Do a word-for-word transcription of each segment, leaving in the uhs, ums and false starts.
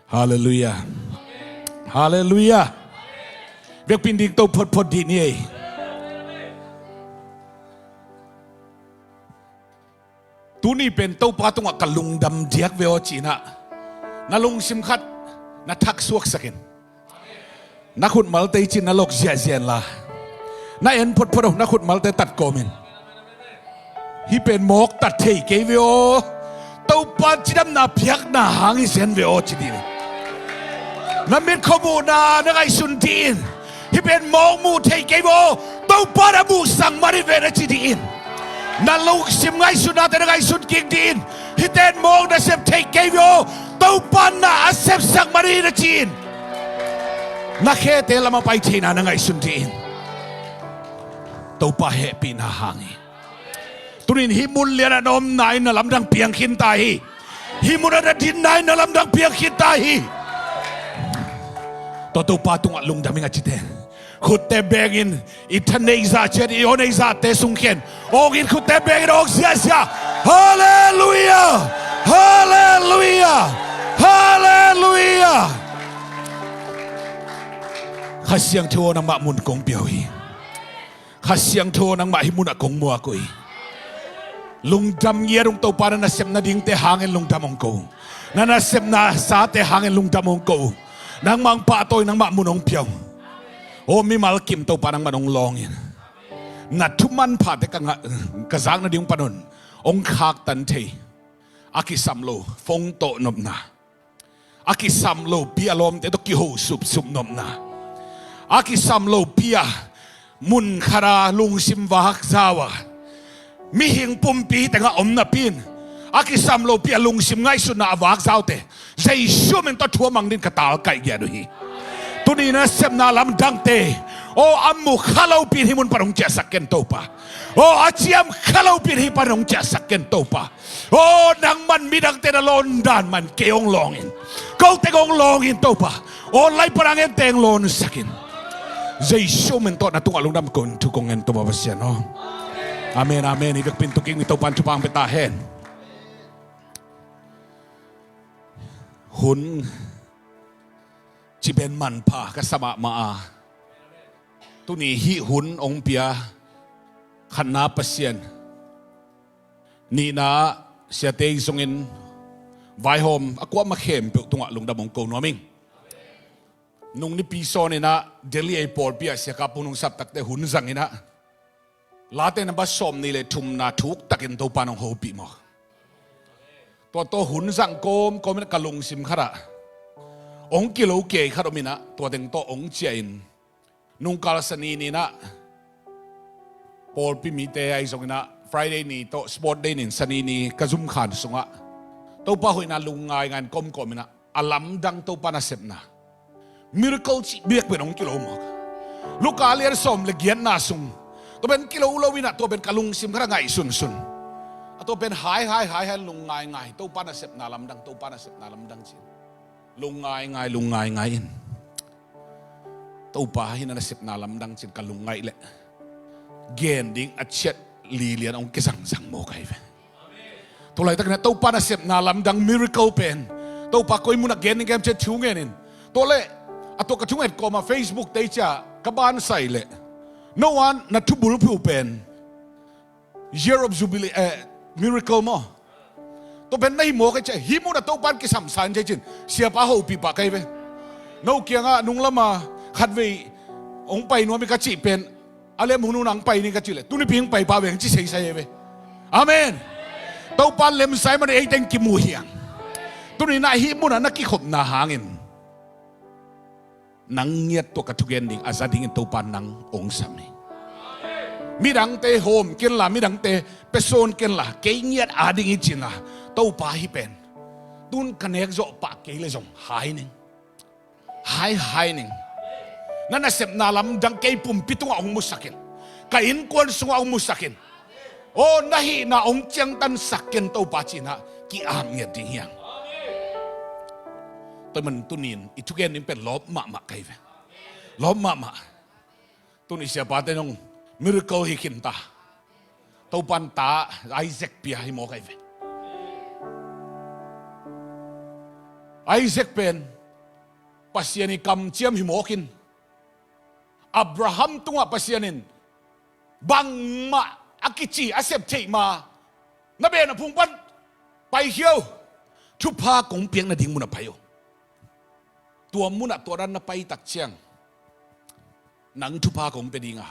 Halleluiah. Halleluiah. Biakpin ding to photphot dih ni ei. Tuni pen Topa tungah ka lungdam diak ve aw cinah, na lungsim khat na thak suaksakin. Na khutmalte i cin na lok ziahziah inla, na en photphot aw, na khutmalte tat kawmin. Hih pen mawk tat thei kei ve aw. Topa cidamna piakna hang hi zen ve aw ci dih in. Na mit khuamuhna na ngaihsun dih in. Hih pen mawk muh thei kei ve aw. Topa na muhsak man hi ve na ci dih in. Na lungsim ngaihsutnate na ngaihsun kik dih in. Hihte in mawk na sep thei kei ve aw. Topa na a sepsak man hi na ci in. Na khete lam a pai theina na ngaihsun dih in. Topa hehpihna hang hi. Tunin hih mun lianah na omna in na lamdang piang khinta hi. Hih munah na dinna in na lamdang piang khinta hi. Tua Topa tungah lungdam ing a cite, khutte bengin, i tha neih zah ciat i aw neih zahte sungkhen. Awngin khutte bengin awng ziahziah. Halleluiah. Halleluiah. Halleluiah. Kha Siangtho aw, nangmah mun kong pia uh hi. Kha Siangtho aw, nangmah hih munah kong muak uh hi. Lungdam ngiat ung Topa, na nasepna dingte hangin lungdam hong ko uh. Na nasepna sate hangin lungdam hong ko uh. Nangmah hong pahtawi, nangmah mun hong pia uh. Aw mimal kim Topa nangmah hong lawngin. Na thumanphate ka ngah, ka zak nading hong pan un. Hong khaktan thei. A kisam lo phone tawh nopna. A kisam lopi a lawmte tawh kiho supsup nopna. A kisam lopi a mun khat a lungsim vakzau a, mihing pumpi tengah om napi in, a kisam lopi a lungsim ngaihsutna a vakzaute Jesu min tawh thu a mang dingin ka talkaih ngiat uh hi. Tuni na sepna lamdangte, aw a mu kha lopi in hih mun pan hong ciahsak ken Topa. Aw a ciam kha lopi in hih pan hong ciahsak ken Topa. Aw nangman midangte na lawn dan man kei hong lawngin. Kote hong lawngin Topa. Aw lai pan a ngente hong lawnsakin. Jesu min tawh na tungah lungdam ko in thu kong ngen Topa Pasian aw. Amen, amen. Hih biakpin tungah mi Topa in thupha hong pia ta hen. Hun cih pen manpha ka sa mahmah a, tuni hih hun hong pia khatna Pasian, nihna siate i zongin vaihawm a kuamah khempeuh tungah lungdam hong ko nuam ing. Nung nipi sawn inah Delhi ei pawlpi ah siakap hong nungsap takte hun zang inah Late namba sawmnih le thumna thuktakin Topa in hong hopih mawk. Tua tawh hun zang kawmkawm inah ka lungsim khatah hong kilo kei khat om inah tua teng tawh hong ciah in, nungkal Sani ni inah pawlpi mite ahi zong inah Friday ni tawh sport day ni in Sani ni ka zumkhan sungah Topa hoihna lungngaingai in kawmkawm inah a lamdang Topa nasepna miracle cih biakpiak hong kilo mawk. Luka lian sawm le giatna sung tua pen kilo lo inah tua pen ka lungsim khatah ngaihsunsun. A tua pen hai hai hai hai lungngaingai Topa nasepna lamdang, Topa nasepna lamdang cin. Lungngaingai, lungngaingai in. Topa hih na nasepna lamdang cin ka lungngaih leh gen ding a ciat lilian hong kizangzang mawk ahi ve. Tua laitakin ah Topa nasepna lamdang miracle pen Topa koi munah gen ding kem ciat thu ngen in. Tua leh a tua ka thunget kawmah Facebook tei ciah ka bansai leh no one na thubulphuh pen Year of Jubilee, eh, miracle maw? Tua pen na hi mawk ei ciah hih munah Topa in kisamsa in ciah cin siapa hopih pah ka hi ve. No kiangah nunglamah khatvei hong pai nuam hi ka cih pen a lem hun hun hong pai ni ka cih leh tunipi hong pai pah veng ci seisai hi ve. Amen. Topa lemsa ahih manin ei teng kimu hiang. Tuni inah hih munah na kikhopna hangin nang ngiat tua ka thugen ding a za dingin Topa nang hong sam hi. Midangte hawm kenla, midangte pia sawn kenla, kei ngiat a ding hi cinla Topa hih pen tun ka nek zawh pah kei leh zong hai ning. Hai hai ning. Na nasepna lamdang kei pumpi tungah hong musakin, ka innkuan sungah hong musakin. Aw na hihna hong ciangtansak ken Topa cinah ki-ap ngiat ding hiang. Tua man tunin i thugen ding pen lawp mahmah ka hi ve. Lawp mahmah. Tuni siapate nong miracle hi khinta. Topa in ta Isaac pia hi mawk ahi ve. Isaac pen Pasian i kamciam hi mawk in, Abraham tungah Pasian in bangmah a kici a sep theih ma, na beh na phung pan paikhia uh, thupha kong piak nading munah pai uh. Tua munah tua dan na pai tak ciang, nang thupha kong pia ding a,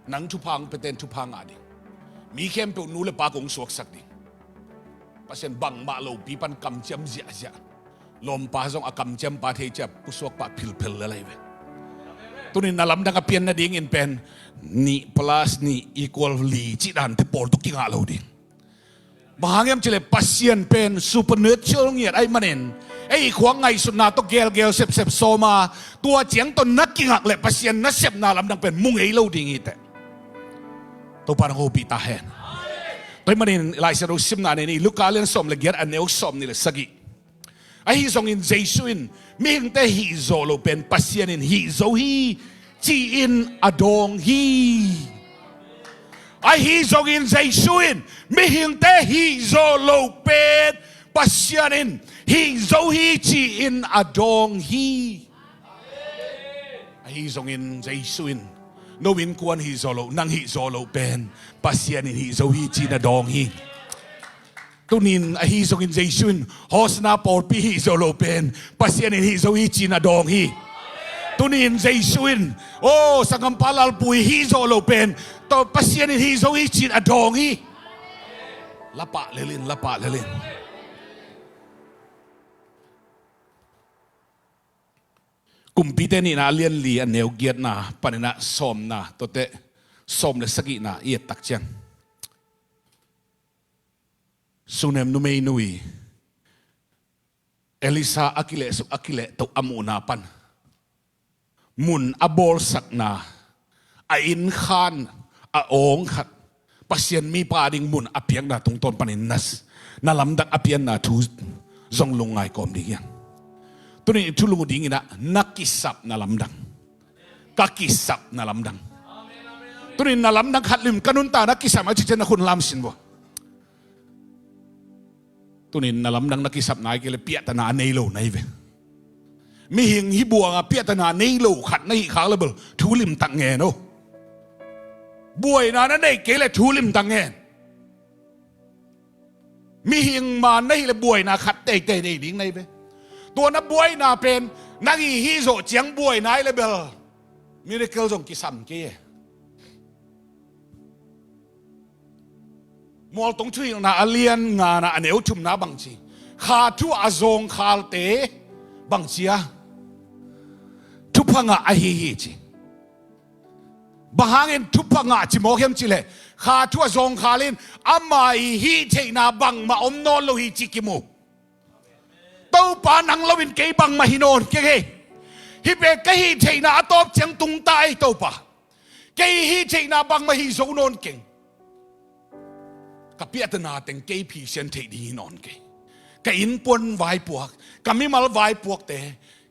nang thupha hong piate'n thupha ngah ding. Mi khempeuh nu le pa kong suaksak ding. Pasian bangmah lopi pan kamciam ziahziah. Lawmpa zong a kamciampa thei ciah pusuakpa philphel lel ahi ve. Tunin na lamdang a pian nadingin pen nih plus nih equal li cih dante pawl tawh kingah lo ding. Bang hang hiam cih leh Pasian pen supernatural ngiat ahih manin, ei khua ngaihsutna tawh gelgel sepsep sawm a, tua ciang tawh na kingak leh Pasian nasepna lamdang pen mu ngei lo ding hi teh. Topa nang hopih ta hen. Tua ahih manin Lai Siangtho simna nei ni, Luka lian sawm le giat, a neu sawmnih le sagih. Ahi zongin Jesu in mihingte hihzawh loh pen Pasian in hihzo hi ci-in a dawng hi. Ahi zongin Jesu in mihingte hihzawh loh pen Pasian in hihzo hi ci-in a dawng hi. Ahi zongin Jesu in no innkuan hihzawh loh, nang hihzawh loh pen Pasian in hihzo hi ci-in a dawng hi. Tunin ahi zongin Jesu in Hosanna pawlpi hihzawh loh pen Pasian in hihzo hi ci-in a dawng hi. Tunin Jesu in, aw, sanggampa Lalpui hihzawh loh pen, tua Pasian in hihzo hi ci-in a dawng hi. Lapah lel in, lapah lel in. Kumpite nihna a lian li, a neu giatna panin a sawmna, tuate sawm le sagihna i et tak ciang, Sunem numeinu i Elisha a kilehsuk a kilehtoh a muhna pan mun a bawlsakna, a innkhan, a awng khat, Pasian mipa ding mun a piakna tungtawn panin na, na lamdang a pianna thu zong lungngai kawm ding hi hang. Tunin i thulu dingin ah na kisap na lamdang, ka kisap na lamdang. Tunin na lamdang khat lim ka nunta na kisap a cih ciang na khut lam sin vua. Tunin na lamdang na kisapna hi kei leh piahtana a nei lo na hi ve. Mihing hi buang a piahtana nei lo khat na hih khak leh bel thu limtak ngen o. Buaina na neih kei leh thu limtak ngen. Mihing maan na hih leh buaina khat teitei nei ding na hi ve. Tua na buaina pen nang i hih zawh ciang buaina hi leh bel miracle zong kisam kei e. Mualtong thuhilhna a lian ngana a neu thumna bang ci? Kha thu a zawngkhalte bang ci a? Thupha ngah ahi hi ci. Bang hangin thupha ngah ci mawk hiam cih leh, kha thu a zawngkhal in ama i hih theihna bangmah om nawn lo hi ci kimu. Topa nang lo in kei bangmah hi nawn keng ei. Hih pen ka hih theihna a tawp ciang tungta ei Topa. Kei hih theihna bangmah hi zo nawn keng. Ka piahtana teng kei phisian theih ding hi nawn kei. Ka innpuan vaipuak, ka mimal vaipuakte,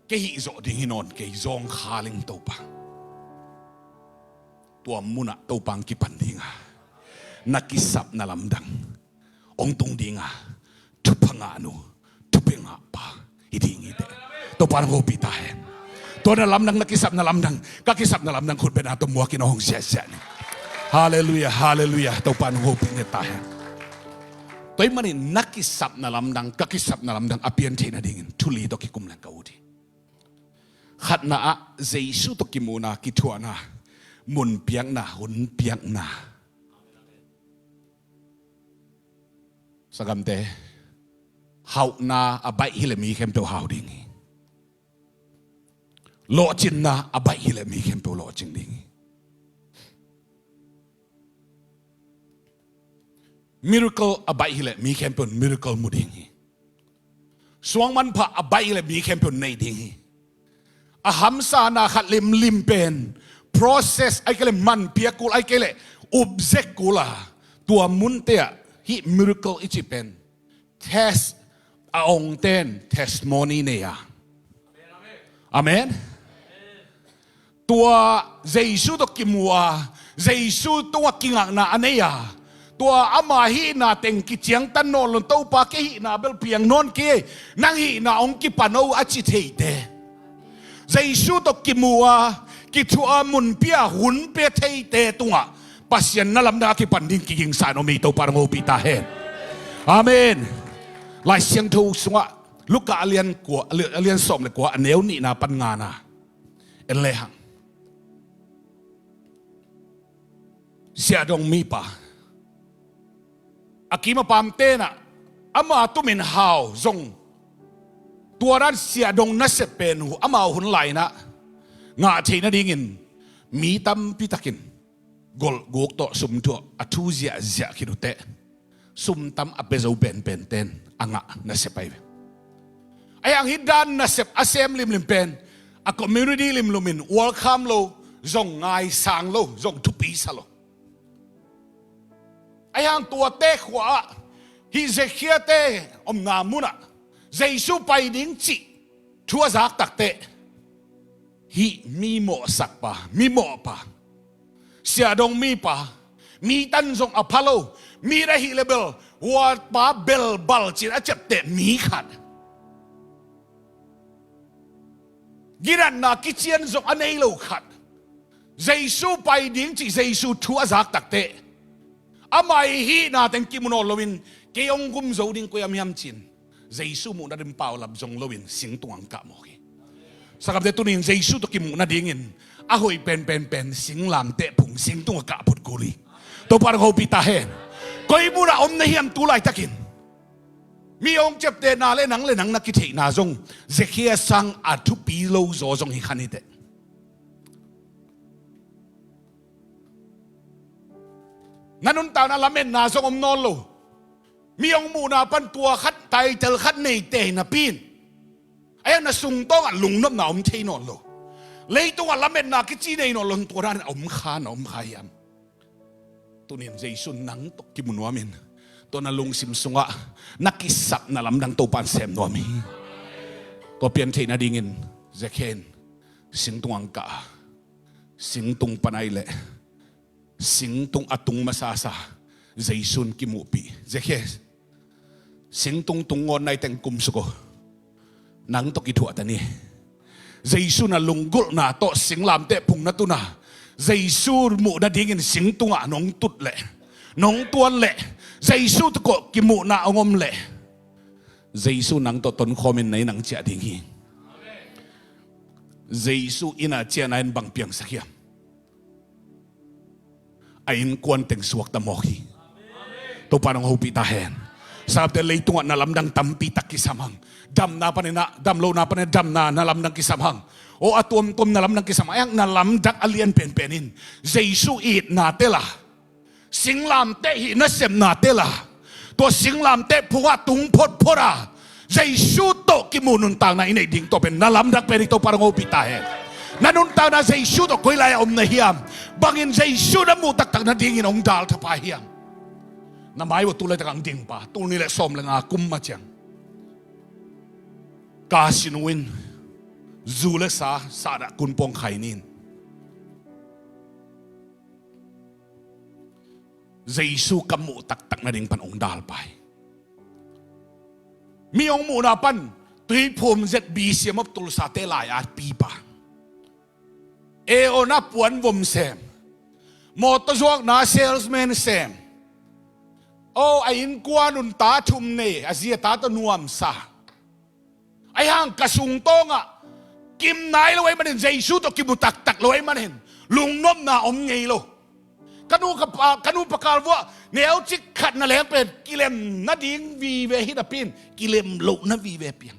kei hih zawh ding hi nawn kei, zawngkhal ing Topa. Tua munah Topa hong kipan ding a, na kisap na lamdang hong tung ding a, thupha ngahnu, thupha ngahpa hi ding hi teh. Topa nang hopih ta hen. Tua na lamdang, na kisap na lamdang, ka kisap na lamdang khut bengna tawh muakin hong siahsiah ni. Halleluiah, halleluiah. Topa nang hopih ngiat ta hen. Tua ahih manin na kisap na lamdang, ka kisap na lamdang a pian theih nadingin thu li tawh kikum leng ka ut hi. Khatna ah Jesu tawh kimuhna, kithuahna, mun piakna, hun piakna. Sanggamte, hauhna a baih hi leh mi khempeuh hau ding hi. Lawhcinna a baih hi leh mi khempeuh lawhcing ding hi. Miracle a baih hi leh mi khempeuh in miracle mu ding hi. Suang manpha a baih hi leh mi khempeuh in nei ding hi. A hamsana khat limlim pen process ahih kei leh man piak kul, ahih kei leh upzek kul a, tua munte ah hih miracle i cih pen test, a ongte'n testimony nei a. Amen. Tua Jesu tawh kimu a, Jesu tungah kingakna a nei a, tua ama hihna teng kiciangtan nawn lo, Topa kei hihna bel piang nawn kei, nang hihna hong kipan o a ci theite. Jesu tawh kimuh a, kithuah a, mun pia, hun pia theite tungah Pasian na lamdang a kipan ding kigingsa in om hi. Topa hong hopih ta hen. Amen. Lai Siangtho sungah Luka a lian kua, a lian sawm le kua, a neu nihna pan ngana en lehang, siahdong mipa, a kim a pam tenah ama tumin hau zong, tua dan siahdong nasep pen uh amau hun lai-inah ngah theih nadingin mi tampi takin golhguk tawh sum tawh a thu ziahziah khit uh teh, sum tam a pia zo penpen ten a ngah nasep ahi ve. Ahi hang hih dan nasep a sem limlim pen a community limlumin welcome lo, zong ngaisang lo, zong thupi sa lo. Ahi hang tuate khua-ah, hih Zakhia-te omna munah Jesu pai ding cih thu a zak takteh, hih mi mawhsakpa, mi mawhpa, siahdong mipa, mi tan zong a pha lo, mi na hih le bel, huapa belbal cin a ciapteh mi khat, ginatna kician zong a nei lo khat, Jesu pai ding cih Jesu thu a zak takteh, ama ii hihna teng kimu nawn loin, kei hong gum zo ding koi-ah hiam cin, Jesu muhna ding paulap zong loin singtung ang kah mawk hi. Sanggam te, tunin Jesu tawh kimuh nadingin a hoih penpenpen singlamteh phung singtung a kah phot kul hi. Topa hong hopih ta hen. Koi munah om na hiam tu laitakin? Mi hong ciaptehna le nang le nang na kitheihna zong Zakhia sang a thupi lo zaw zong hi kha ni teh. Na nuntakna lametna zong om nawn lo. Mi hong muhna pan tua khat, title khat nei tei napi in, ahi hang na sungtawngah lungnopna om thei nawn lo. Leitungah lametna kici nei nawn lo, tua dan a om kha, na om kha hiam? Tunin Jesu nang tawh kimu nuamin, tua na lungsim sungah na kisap na lamdang Topan sem nuam hi. Tua pian theih nadingin Zakhia in singtung ang kah a, singtung pan ahih leh singtung a tung masasa Jesu in kimuhpih. Zakhia, singtung tung ngawn nai teng kumsuk aw. Nang tawh kithuah ta ni. Jesu na lunggulhna tawh singlamteh phung na tuna, Jesu muh nadingin singtungah nong tut leh, nong tuan leh, Jesu tawh kimuhna hong om leh, Jesu nang tawh tonkhawmin na inn ah ciah ding hi. Jesu inn ah ciahna in bang piangsak hiam? A innkuan teng suakta mawk hi. Topa nong hopih ta hen. Sanggam te, leitungah na lamdang tampi tak kisam hang. Damna panin ah, damlohna panin ah damna na lamdang kisam hang. Aw, a tuamtuam na lamdang kisam hang. Ahi hang na lamdang a lian penpen in Jesu itna tela, singlamteh hih nasepna tela, tua singlamteh phungah tung photphot a, Jesu tawh kimuh nuntakna i neih ding tua pen na lamdang pen hi. Topa nong hopih ta hen. Na nuntakna Jesu tawh koi lai-ah om na hiam? Bangin Jesu na muh taktak nadingin hong dal thapai hiam? Na mai uh tu laitak ang dingpa, tul nih le sawm le nga kum ma ciang, ka sinu in zu le sa sahdah kun pawng khai ni in, Jesu ka muh taktak nading pan hong dalpa hi. Mi hong muhna pan tuiphum zet, B C M of Tulsa te lai-at pipa, e aw na puan vom sem, mawtaw zuakna salesman sem, aw, a innkuan un ta thum nei, a zi a ta tawh nuamsa. Ahi hang ka sungtawngah kim nai lo ahih manin, Jesu tawh kimu taktak lo ahih manin lungnopna om ngei lo. Ka nu ka pa, ka nu pakal vuah neucik khat na leng pen kilem nading vive hi napi in kilem lohna vive piang.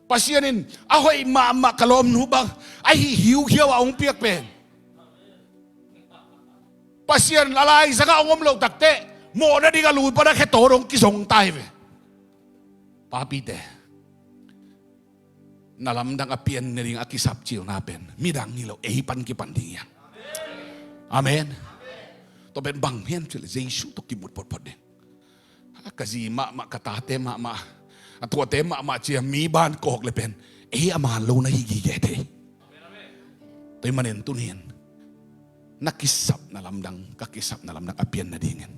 Pasian in a hoih mahmah ka lawmnu bang ahi hiuhiau a hong piak pen, Pasian a laizangah hong om loh takteh mawh nading a lui pan a khe tawh dong kizong ta hi ve. Papite, na lamdang a pian nading a kisap cilna pen midang hi lo, ei pan kipan ding hi hang. Amen. Tua pen bang hiam cih leh Jesu tawh kimu photphot ding. A, ka zi mahmah, ka tate mahmah, a tuate mahmah ci-a mi ban kawk le pen ei a man lo na hi gige thei. Tua ahih manin tuni-in na kisap na lamdang, ka kisap na lamdang a pian nadingin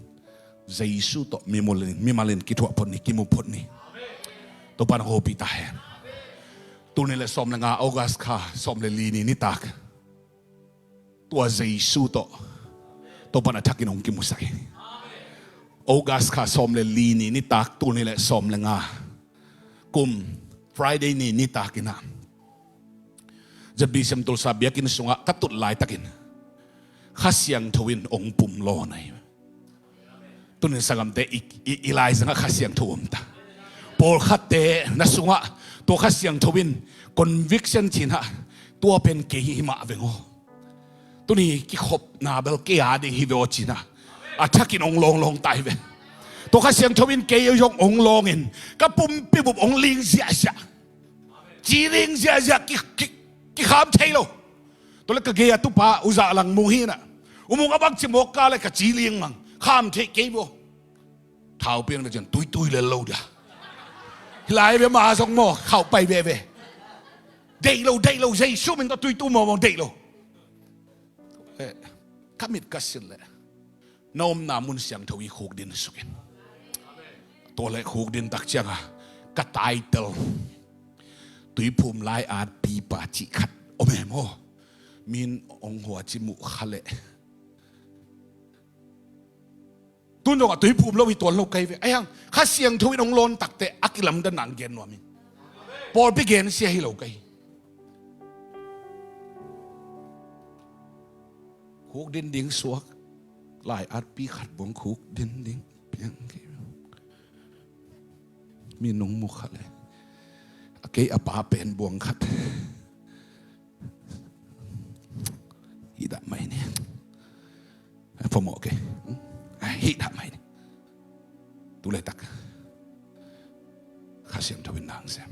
Jesu tawh mimal in, mimal in kithuah phot ni, kimu phot ni. Topa nong hopih ta hen. Tul nih le sawm le nga, August kha sawm le li ni nitak, tua Jesu tawh Topa'n a thakin hong kimusak hi. August kha sawm le li ni nitak, tul nih le sawm le nga kum, Friday ni nitakin ah, ZBCM Tulsa biakinn sungah ka tut laitakin Kha Siangtho in hong pumlawh na hi. Tunin sanggamte, i, i, i laizangah Kha Siangtho om ta. Pawlkhatte na sungah tua Kha Siangtho in conviction cih in ah, tua pen kei hi mah veng aw. Tuni kikhopna bel kei a ding hi ve aw cih in ah, a thakin hong lawnglawng ta hi ve. Tua Kha Siangtho in kei zong hong lawngin ka pumpi bup hong ling ziahziah. Ci ling ziahziah, ki, ki, kikham thei lo. Tua leh ka gei a tupa U Za Lang Mung hi in ah, U Mung, a bangci mawk ka leh ka ci ling mang, kham thei kei ve aw. Thau piang na ciang tuitui lel lo dia. Hi lai ve, ma zong maw khauh pai veve. Deih lo, deih lo, Jesu min tawh tuitu mawngmawng, deih lo. Eh, ka mit ka silh leh na omna mun siangtho i khukdin suk in. Tua leh khukdin tak ciangah ka title, Tuiphum Lai-at Pipa cih khat om e maw. Min hong hua ci muh kha leh. Tun zongah tuiphum lo hi tuan lo kei ve. Ahi hang Kha Siangtho in hong lawn takteh a kilamdanna hong gen nuam in. Pawlpi gensia hi lo kei. Khukdin ding suak, lai-atpi khat buang khukdin ding piang kei. Mi nung mu khat le a kei a pa pen buang khat. Hih dah mai ni. Phamawh kei. Hih dah mai ni. Tu laitak Kha Siangtho in na hong sem.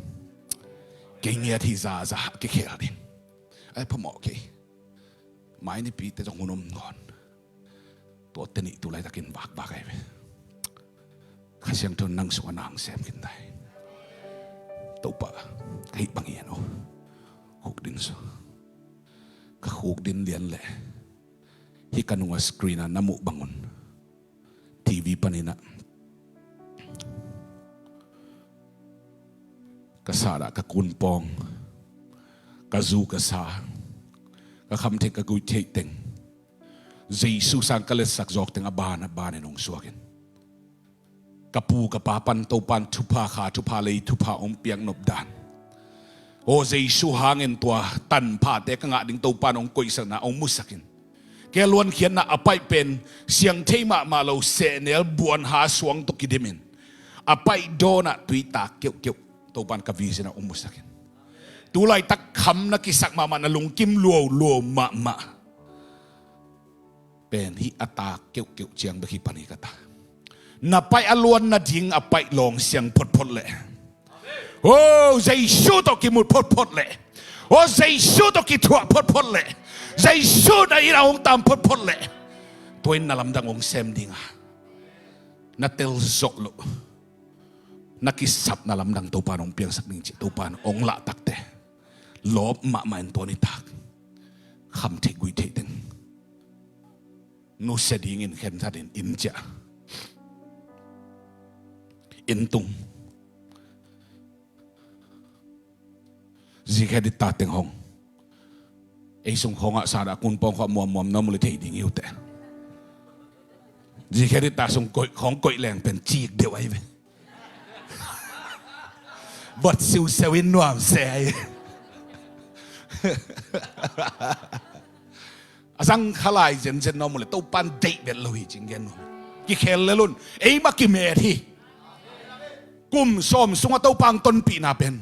Kei ngiat hi zaza a kikhel ding. Ai phamawh kei. Mai nipite zong hun om nawn. Tuate nih tu laitakin vakvak ahi ve. Kha Siangtho in nang sungah na hong sem khin ta hi. Topa, ka hih bang hi hen aw. Khukdin suk. Ka khukdin lian leh hih ka nungah screen ah na muh bangun, TV panin ah ka sahdah, ka kunpawng, ka zu ka sa, ka khamtheih ka guihtheih teng, Jesu sang ka letsak zawk teng a ban a ban in hong suak in. Ka pu ka pa pan Topa'n thupha, kha thupha, lei thupha hong piak nop dan. Aw, Jesu hangin tua tanphate ka ngah ding Topa'n hong koihsakna hong musak in. Kei luankhiatna a paih pen siang thei mahmah lo sehnel buanha suang tawh kidim in, a paih dawnah tuitak keuhkeuh Topa'n ka vision ah hong musak in. Tu laitak kham na kisak mahmah, na lungkim luauluau mahmah pen hih a tak keuhkeuh ciang bek hi pan hi ka ta. Na paih a luan nading a paih lawng siang photphot leh, oh, Jesu tawh kimut photphot leh, oh, Jesu tawh kithuah photphot leh, Jesu na inn ah hong tam photphot leh, tua in na lamdang hong sem ding a, na tel zawh loh, na kisapna lamdang Topa'n hong piangsak ding cih Topa'n hong lah takteh, lawp mahmah in tua nitak khamtheih guihtheih teng nusia dingin khensat in, inn ciah, inn tung. Zikhe ditta teng hong, ei sung khawngah sahdah kunpawng khawng muammuam na om leh thei ding hi uh teh. Zikhe ditta sung koih, khawng koih leng pen cik deuh ahi ve. Vot siusiau in nuam se ahi. A zang kha lai zenzen na om uh leh Topa'n deih vet lo hi cih gen nuam. Kikhel lel un, ei mah kimet hi. Kum sawm sungah Topa hong tonpihna pen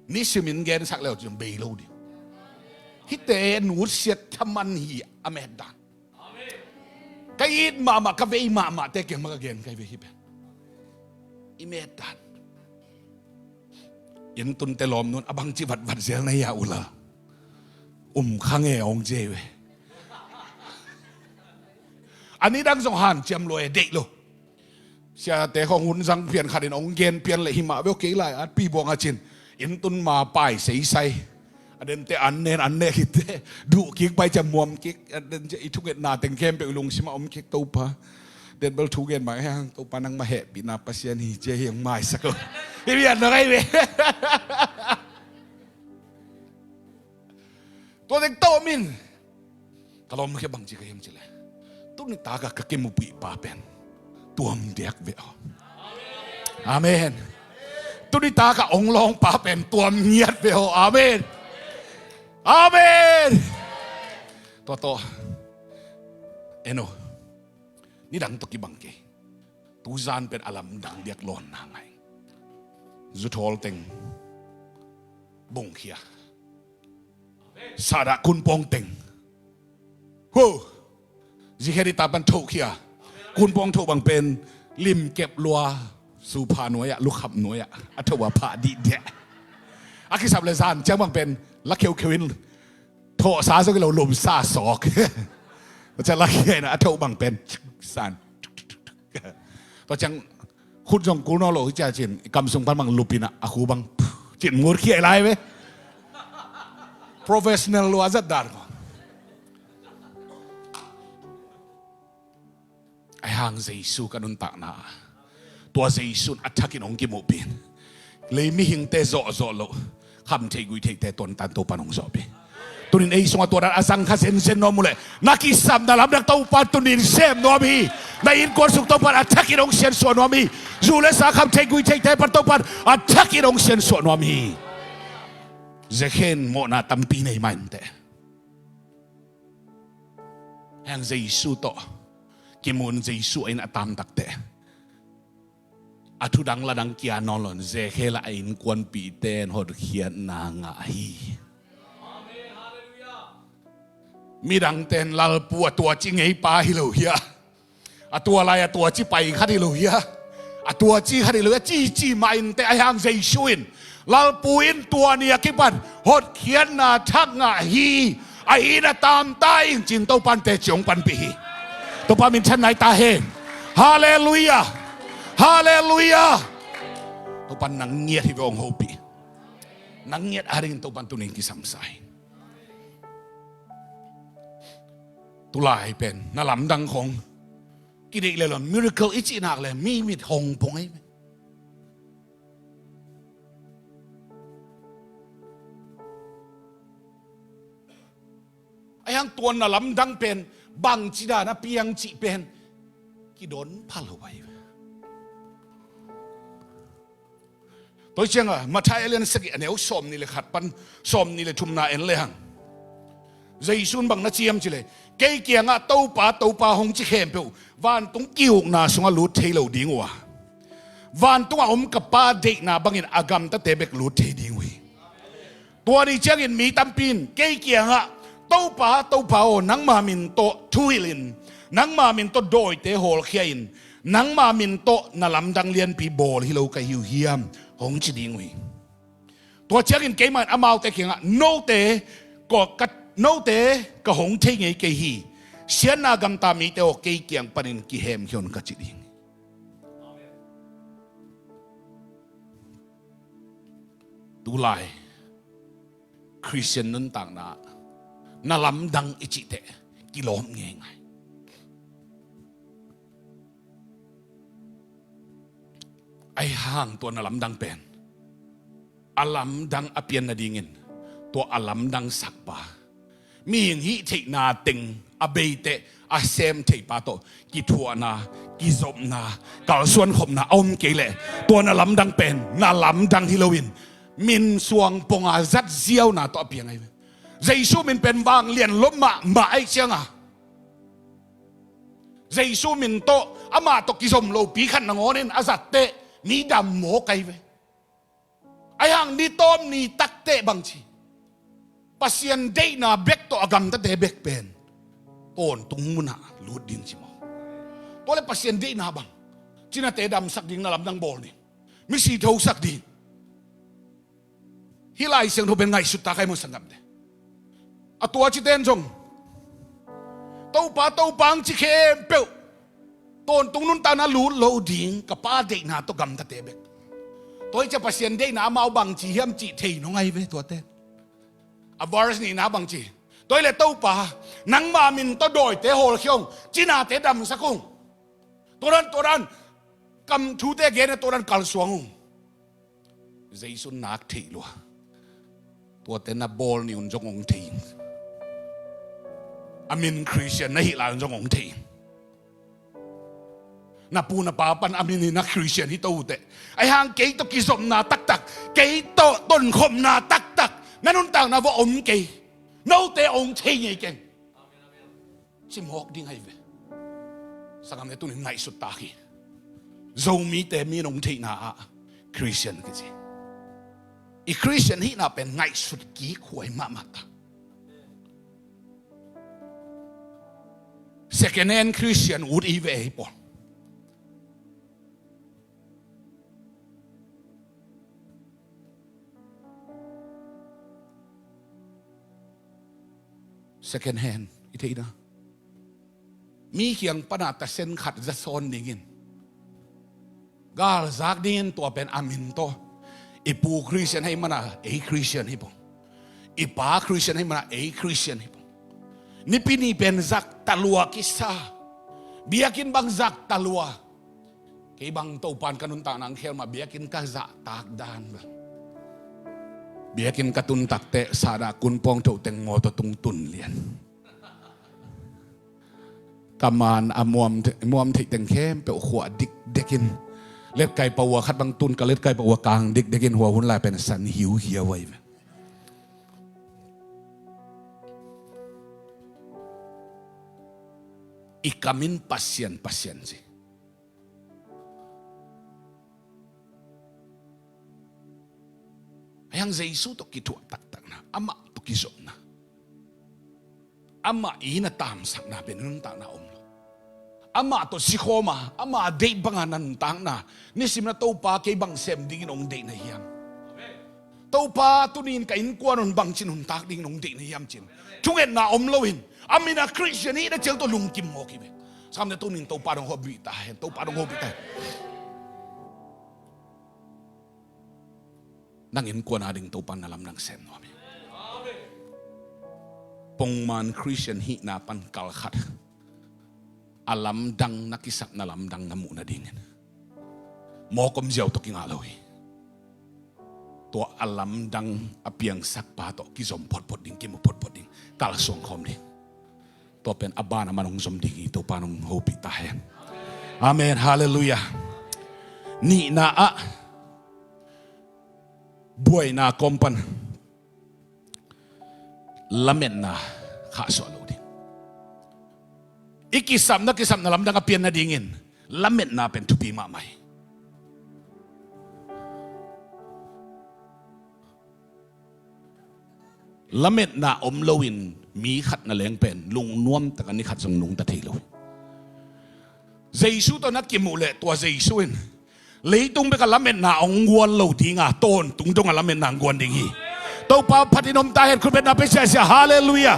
nisimin gensak leu cih bei lo ding. Hihte nutsiat thaman hi a met dan. Ka it mahmah, ka vei mahmahte kiang mah ka gen ka hi ve hih pen. I met dan. Inn tunte lawmnu'n a bangci vatvat zel na hi a, u lal. Um kha nge hong ci hi ve. A nidang zong hanciam lua e, deih lo. Siate khawng hun zang pian khat in hong gen pian leh, hi mah ve aw, kei lai-atpi buang a cin, inn tun ma pai seisai. A dente an nen an nek hitte, duh kik pai ciang muam kik. A den ciang i thungetna teng khempeuh i lungsim ah om kik, Topa. Den bel thu gen mah hang, Topa nangmah hehpihna Pasian hi ci hi hong maisak lo. Hi pian lo ngai ve. Tua dek tawh min ka lawm khia bang ci ka hiam cileh, tuni taka ka kimupih pa pen tuam diak ve aw. Amen. Tuni taka ong lawng pa pen tuam ngiat ve aw. Amen. Amen. Tua tawh eno, nidang tawh kibang kei. Tuzan pen a lamdang diak lawnna ngai. Zuthawl teng bungkhia, sahdah kunpawng teng, ho, zikhen i tapan thohkhia. Kunpawng thoh bang pen limkep lua, supha nuai-ah, lukhap nuai-ah a thoh a phah dihdiah. A kisap le zan ciang bang pen la kheukheu in, thawhsa zong hi lo, lumsa sawk. Tua ciang la khia in a thoh bang pen san. Tua ciang khut zong kul nawn lo hi cia cin, i kam sung pan bang lupin a, a khu bang cin mut khia lai ve. Professional lua zat dan ko. Ahi hang Jesu ka nuntakna, tua Jesu in a thakin hong kimuhpih in, lei mihingte zawhzawh loh, kham thei gui theite tuantan Topan hong zawhpih. Tunin ei sungah tua dan a zang kha zenzen nuam uh leh, na kisapna lamdang Topan tunin sem nuam hi. Na innkuan sung Topan a thakin hong siansuah nuam hi. Zu le sa kham thei gui theite pan Topan a thakin hong siansuah nuam hi. Zekhen mawhna tampi nei mah inteh. Heng Jesu tawh kimun, Jesu a inn a tam takteh, a thudang ladang kia nawn lo in, Zekhel a innkuanpihte in hotkhiatna ngah hi. Midangte in, lalpu a tuaci ngeipa hi lo hia, a tua lai a tuaci pai khat hi lo hia, a tuaci khat hi lo hia, cici mah inteh. Ahi hang Jesu in, lalpu in tua ni a kipan hotkhiatna thak ngah hi. A inn a tam ta ing cin Topan teci hong panpih hi. Topa minthanna hi ta hen. Halleluiah. Halleluiah. Topan nang ngiat hi ve, hong hopih. Nang ngiat a dingin Topan tunin kisamsa hi. Tulai pen na lamdang khong kideih le lon miracle i cih nak le mi mit hong pong ei. Ahi hang tua na lamdang pen bangci dan a piang cih pen kidon pha lo ahi. Tua hi cianga Matthai a lian sagih a neu sawmnih le khat pan sawmnih le thumna en le hang, Jesu in bang na ci hiam cileh, kei kiangah Topa, Topa hong ci khempeuh vantung ki-ukna sungah lut thei lo ding uh a, vantungah om ka Pa deihna bangin a gamtate bek lut thei ding uh hi. Tua ni ciangin mi tampi in kei kiangah, Topa, Topa aw, nangma min tawh thuhilhin, nangma min tawh dawite hawlkhia in, nangma min tawh na lamdang lianpi bawl hi lo ka hi uh hiam, hong ci ding uh hi. Tua ciangin keimah in amaute kiangah, note ka, note ka hong thei ngei kei hi. Siatna gamta mite aw, kei kiang panin kihemkhia un, ka ci ding hi. Tulai Khristian nuntakna na lamdang i cihteh kilawm ngeingai. Ahi hang tua na lamdang pen a lamdang a pian nadingin tua a lamdang sakpa, mihing hih theihna teng a beiteh a sem theihpa tawh kithuahna, kizopna, kalsuan khopna a om kei leh, tua na lamdang pen na lamdang hi loin min suang ponga zat ziauna tawh a piang ahi ve. Jesu min pen vanglian lom mahmah ahi cianga, Jesu min tawh amah tawh kizom lopi khat nangawnin a zatteh mi dam mawk ahi ve. Ahi hang ni tawm ni takteh bangci, Pasian deihna bek tawh a gamtate bek pen tawntung munah lut ding ci maw? Tua le Pasian deihna bang, cinate damsak ding, na lamdang bawl ding, misi thosak ding. Hih Lai Siangtho pen ngaihsut ta kai maw sanggamte? A tuacite in zong, Topa, Topa hong ci khempeuh tawntung nuntakna lut lo ding, ka Pa deihna tawh gamtate bek. Tua hi ciah Pasian deihna amau bangci hiam cih thei nong ahi ve tuate. A verse nihna bangci, tua hi leh Topa, nangma min tawh dawite hawlkhia ung, cinate damsak ung. Tua dan, tua dan, kam thute gen a tua dan kalsuang ung. Jesu nak theih lua. Tuate na bawl ni un zong hong thei ing. A min Christian na hih lai un zong hong thei. Na pu na pa pan a min in a Christian hi to uh teh. Ahi hang kei tawh kizopna taktak, kei tawh tonkhopna taktak na nuntakna vua om kei. Note hong thei ngei keng. Cimawk ding ahi ve. Sangam le tunin ngaihsut tak hi. Zomite mi nong theihna ah Christian kici. I Christian hihna pen ngaihsut kik huai mahmah ta. Second hand Christian ut i ve hi pawl. Second hand i theihna. Mi kiang pana tasen khat za sawn dingin, galzak dingin tua pen a min tawh. I pu Christian hei mana ei Christian hi pong. I pa Christian hei mana ei Christian hi pong. Nipi ni pen zak talua kisa. Biakinn bang zak talua. Kei bang Topan ka nuntakna ang khel mah biakinn ka zahtak dan bang. Biakinn ka tun takteh sada kun pawng thoh teng mawtaw tung tun lian. Ka man a muam, muam theih teng khempeuh khuah dikdekin. Letkai pawua khat bang tun ka letkai pawua kang dikdekin hua hun lai pen san hiuhiau ai ve. I kamin Pasian, Pasian si. Ayang Jesu tawh kithuah taktakna, amah tawh kizopna. Amah i na tamsakna pen nuntakna om lo. Amah tawh sikhawma, amah deih banga na nuntakna. Nisim na Topa kei bang sem dingin ong deihna hiam? Topa tunin ka innkuan un bangcin hun tak dingin ong deihna hiam cin? Thungetna om loin. A mina Christian i na cel tawh lungkim mawk hi ve. Samna tunin Topa dong hopih ta hen, Topa dong hopih ta hen. Nang innkuan a ding Topan na lamdang sem nuam hi. Pongman Christian hihna pan kalkhat a lamdang na kisapna lamdang na muhna dingin mawk om ziau tawh kingah lo hi. Tua a lamdang a piangsak pa tawh kizom photphot ding, kimu photphot ding, kalsuang khawm ding. Tua pen a ban a man hong zom ding hi. Topa nong hopih ta hen. Amen. Halleluiah. Nihna ah buaina kawm pan lametna khahsuah lo ding. I kisapna, kisapna lamdang a pian nadingin lametna pen thupi mahmah hi. Lametna om loin mi khat na leng pen lungnuam taka ni khat zong nungta thei lo hi. Jesu tawh na kimuh leh tua Jesu in leitung beka lametna hong guan lo dinga, tawntung donga lametna hong guan ding hi. Topa phatin om ta hen, khutbetna pe siasia. Halleluiah.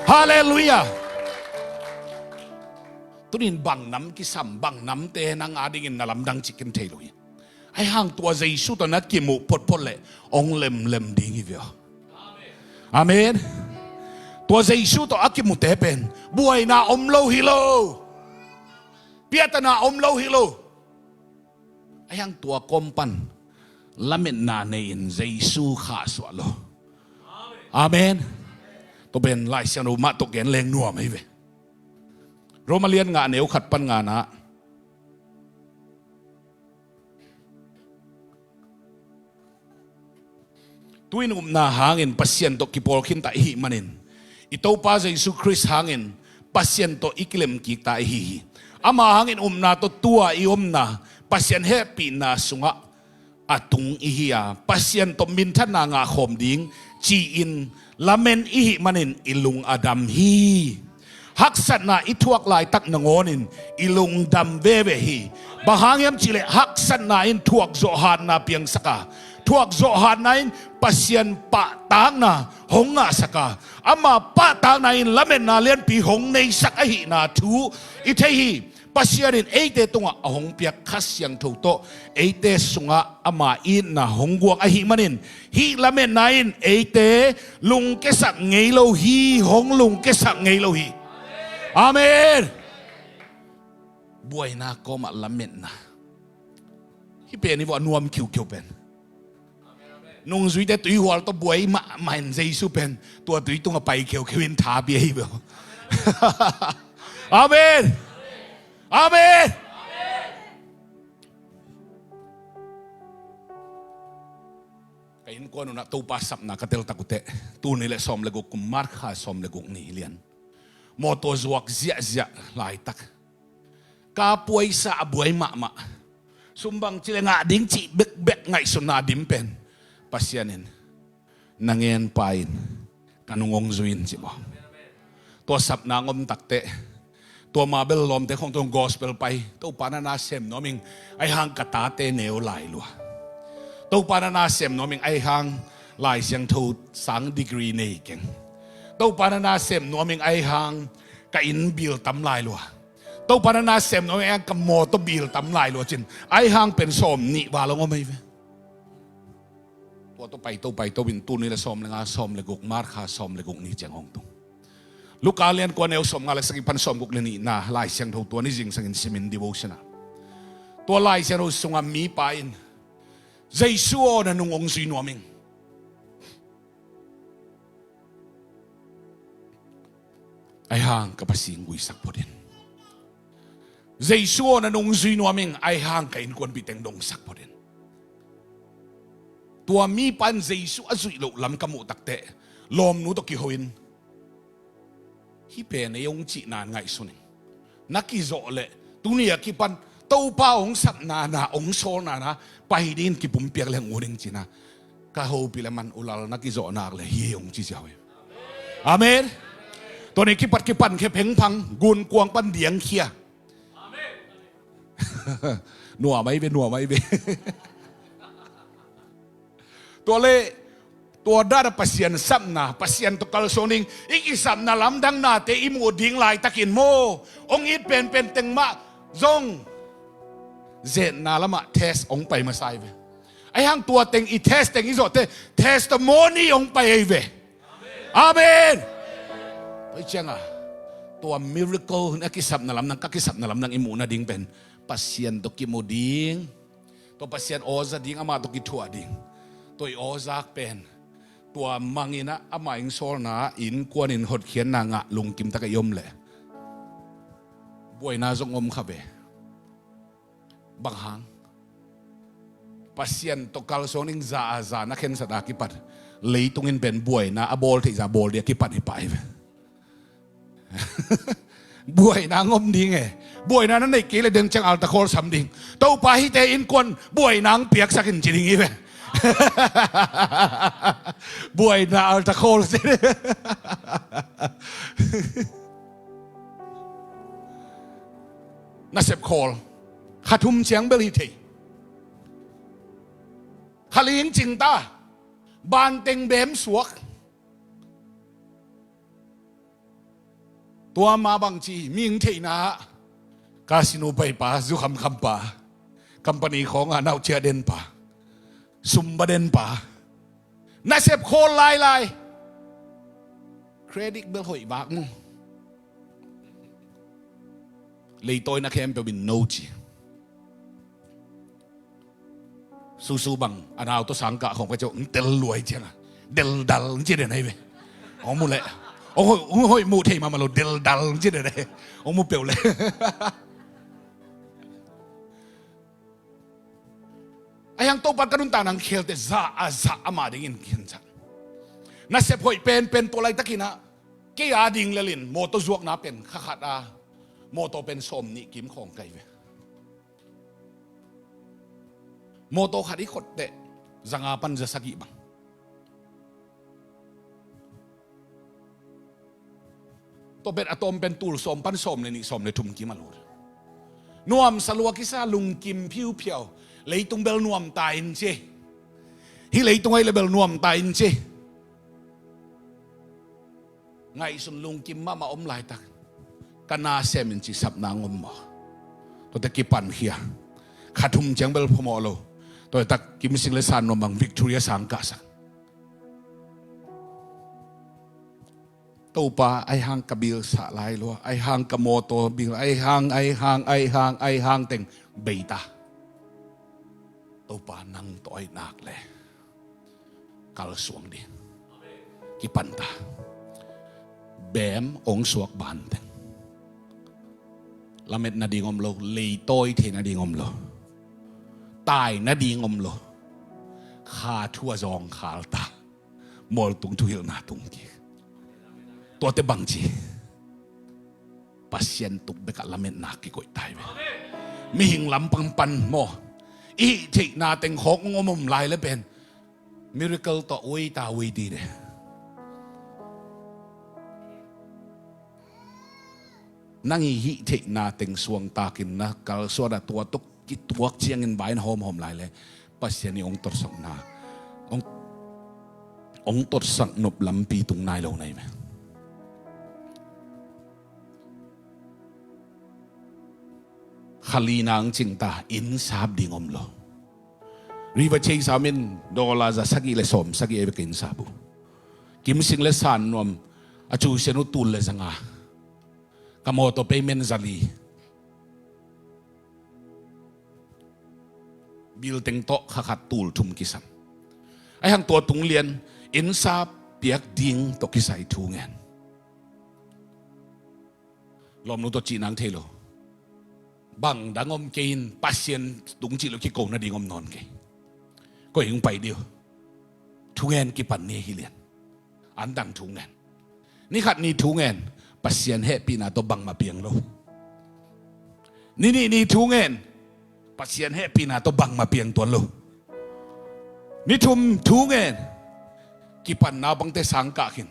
Halleluiah. Tunin bang nam kisam, bang namte nang a dingin na lamdang cikin thei lo hi. Ahi hang tua Jesu tawh na kimuh photphot leh hong lemlem ding hi ve aw. Amen. Tua Jesu tawh a kimute pen buaina om lo hi lo. Piatana om lo hi lo. Ahi hang tua kawm pan lametna nei-in Jesu khahsuah lo. Amen. Tua pen Lai Siangtho mah tawh gen leng nuam ahi ve. Roma lian nga neu khat pan ngana. Tu-in upna hangin Pasian tawh kipawl khinta i hih manin, i Topa Jesu Khrist hangin Pasian tawh i kilemkikta i hi hi. Ama hangin upna tawh tua i omna Pasian hehpihna sungah a tung i hi a, Pasian tawh minthanna ngahkhawm ding ci-in lamen i hih manin i lung a dam hi. Haksatna i thuak laitak nangawnin i lungdam veve hi. Bang hang hiam cihleh haksatna in thuakzawh hatna piangsak a, thuakzawh hatna in Pasian pahtakna hong ngahsak a, ama pahtakna in lametna lianpi hong neisak ahihna thu i thei hi. Pasian in eite tungah a hong piak Kha Siangtho tawh eite sungah ama itna hong guang ahih manin hih lametna in eite lungkiasak ngei lo hi, hong lungkiasak ngei lo hi. Amen. Buaina kawmah lametna. Hih pen i vawh nuam khiukhiu pen. Nungzuite tuihual tawh buai mahmah in Jesu pen tua tui tungah pai kheukheu in tha pia hi beuh. Amen. Amen. Ka innkuan un ah Topa sapna ka teltak uh teh, tul nih le sawm le guk kum, March kha sawm le guk ni lian, mawtaw zuak ziahziah laitak, ka puaisa a buai mahmah, sum bangci le ngah ding cih bekbek ngaihsutna a dim pen Pasian in, na ngen pa in, ka nung hong zui in ci maw. Tua sapna hong om takteh, tua ma bel lawmte khawng tung gospel pai, Topa na na sem nuam ing, ahi hang ka tate neu lai lua. Topa na na sem nuam ing, ahi hang Lai Siangtho sang degree nei keng. Topa na na sem nuam ing, ahi hang ka inn bill tam lai lua. Topa na na sem nuam ing, ahi hang ka mawtaw bill tam lai lua cin, ahi hang pen sawm nih val hong om ahi ve. Tua tawh paito paito in tul nih le sawm le nga, sawm le guk, March kha sawm le guk ni ciang hong tung. Luka lian kua, neu sawm nga le sagih pan sawm guk le nihna Lai Siangtho, tua ni zingsangin simin devotion ah, tua Lai Siangtho sungah mipa in, Jesu aw, na nung hong zui nuam ing, ahi hang ka Pasian guisak phot in. Jesu aw, na nung zui nuam ing, ahi hang ka innkuanpih teng dongsak phot in. Tua mipa in Jesu a zuih loh lam ka muh takteh, lawmnu tawh kiho in, hih pen ei hong cihna in ngaihsun ing. Na kizawh leh tuni a kipan Topa hong sapna na, hong sawlna na pai dingin kipumpiak leng ut ing cihna, ka hopih le man, u lal, na kizawh nak le hih hong ci ziau hi. Amen. Tua ni kipat kipan khia phengphang, gunkuang pan diangkhia. Nuam ahi ve, nuam ahi ve. Tua le, tua dan a Pasian sapna, Pasian tawh kalsuan ding, i kisapna lamdang nate i muh ding laitakin maw, hong it penpen teng mah zong zetna lamah test hong pai masa ahi ve. Ahi hang tua teng i test teng i zawh teh testimony hong pai ahi ve. Amen. Tua hi ciangah tua miracle na kisapna lamdang, ka kisapna lamdang i muh nading pen Pasian tawh kimu ding, tua Pasian aw za ding, amah tawh kithuah ding. Tua i aw zak pen tua mangin ah ama inn sawlna, innkuan in hotkhiatna ngah lungkim takah i om leh buaina zong om kha ve. Bang hang? Pasian tawh kalsuan ding za a za na khensat a kipat leitung in pen buaina a bawl theih zah bawl ding a kipan hi pah hi ve. Buaina ngom ding e. Buaina na neih kei le deng ciang altar call sam ding. Topa, hihte innkuan buaina hong piaksak in ci ding hi ve. Buaina altar call ci. Nasep khawl. Kha thum ciang bel hi thei. Kha ling cing ta. Banteng bem suak. Tua ma bangci mihing theihna ah casino paipa, zu khamkhampa, company khawngah nauhcia denpa, sumba denpa, nasep khawl lailai. Credit bel hoih vak mu. Leitawi na khempeuh in no ci. Susu bang a nau tawh sangkah khawng ka cawh tel luai ciangah deldal ci den ahi ve. Hong mu leh hong hoih, hong hoih muh thei mahmah lo, deldal ci den ahi. Hong mu peuh leh. Ahi hang Topa ka nuntakna hong khelte zah a zah ama dingin khensak. Nasep hoih penpen tua laitakin ah kei a ding lelin mawtaw zuakna pen kha khat a mawtaw pen sawm nih kim khawng kai ve. Mawtaw khat i khot teh za nga pan za sagih bang. Tua pen a tawm pen tul sawm pan sawm le nih, sawm le thum kim a lut. Nuamsa lua kisa, lungkim phiuphiau. Leitung bel nuamta in ci. Hih leitung ahi le bel nuamta in ci. Ngaihsun lungkim mahmah om laitak ka na sem in ci sapna ngom maw? Tuate kipankhia. Kha thum ciang bel phamawh lo. Tuate tak Kimsing le San Nuam bang Victoria sangkahsak. Topa, ahi hang ka bil sah lai lua, ahi hang ka mawtaw bil, ahi hang, ahi hang, ahi hang, ahi hang teng bei ta. Topa, nang tawh ahi nak le kalsuang ding. Kipan ta. Bem ong suak banteng, lamet nading om lo, leitawi thei nading om lo, tai nading om lo, kha thu a zawng khal ta, mualtung thuhilhna tung kik. Tuate bangci, Pasian tuk bekah lametna kikoih tai ve. Mihing lampang pan maw, i hih theihna teng khawk ong om om lai le pen miracle tawh wei ta wei dide. Nang i hih theihna teng suangtakin na kalsuan a tua tuk kituak ciangin vai na hawmhawm lai le Pasian i ong totsakna, ong, ong totsak nop lampi tung nai lo nai ve. Khalina ang cingta, inn sap ding om lo. River Chase a min dollar za sagih le sawm sagih ei ve ka inn sap uh. Kimsing le San Nuam a cu sian uh tul le zanga, ka mawtaw payment zali. Bilteng tawh kha khat tul thum kisam. Ahi hang tua tung lian inn sap piak ding tawh kisai thu ngen. Lawmnu tawh cih nang thei lo. Bang dang om kei in Pasian tung cih lo kiko nading om nawn kei. Koi hing pai diu. Thungen kipan ni hi lian. Antang thungen. Ni khat ni thungen, Pasian hehpihna tawh bangmah piang lo. Ni nih ni thungen, Pasian hehpihna tawh bangmah piang tuan lo. Ni thum thungen, kipanna bangte sangkah khin.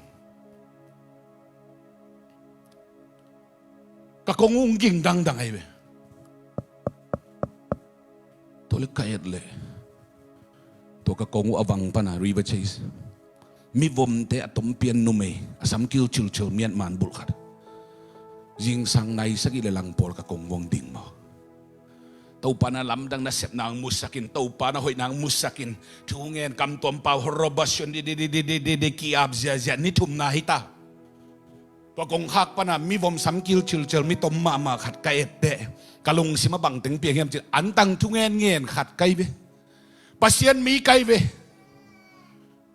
Ka kong ung ging dangdang ahi ve. Tua le ka et leh tua ka kong uh a vang pana River Chase, mivomte a tompian numei a samkil chilchil miat man bulh khat. Zingsang nai sagih le lang pawl ka kong vong ding maw. Topa na lamdang nasepna ang musakin, Topa na hoihna ang musakin, thungen kamtuam pau horobasion di di di di di di di ki-ap ziazia ni thumna hita. Tua kongkhak pana mivom samkil chilchil mitom mahmah khat ka etteh ka lungsim a bangteng piang hiam cin antang thungen ngen khat kai ve. Pasian mi kai ve.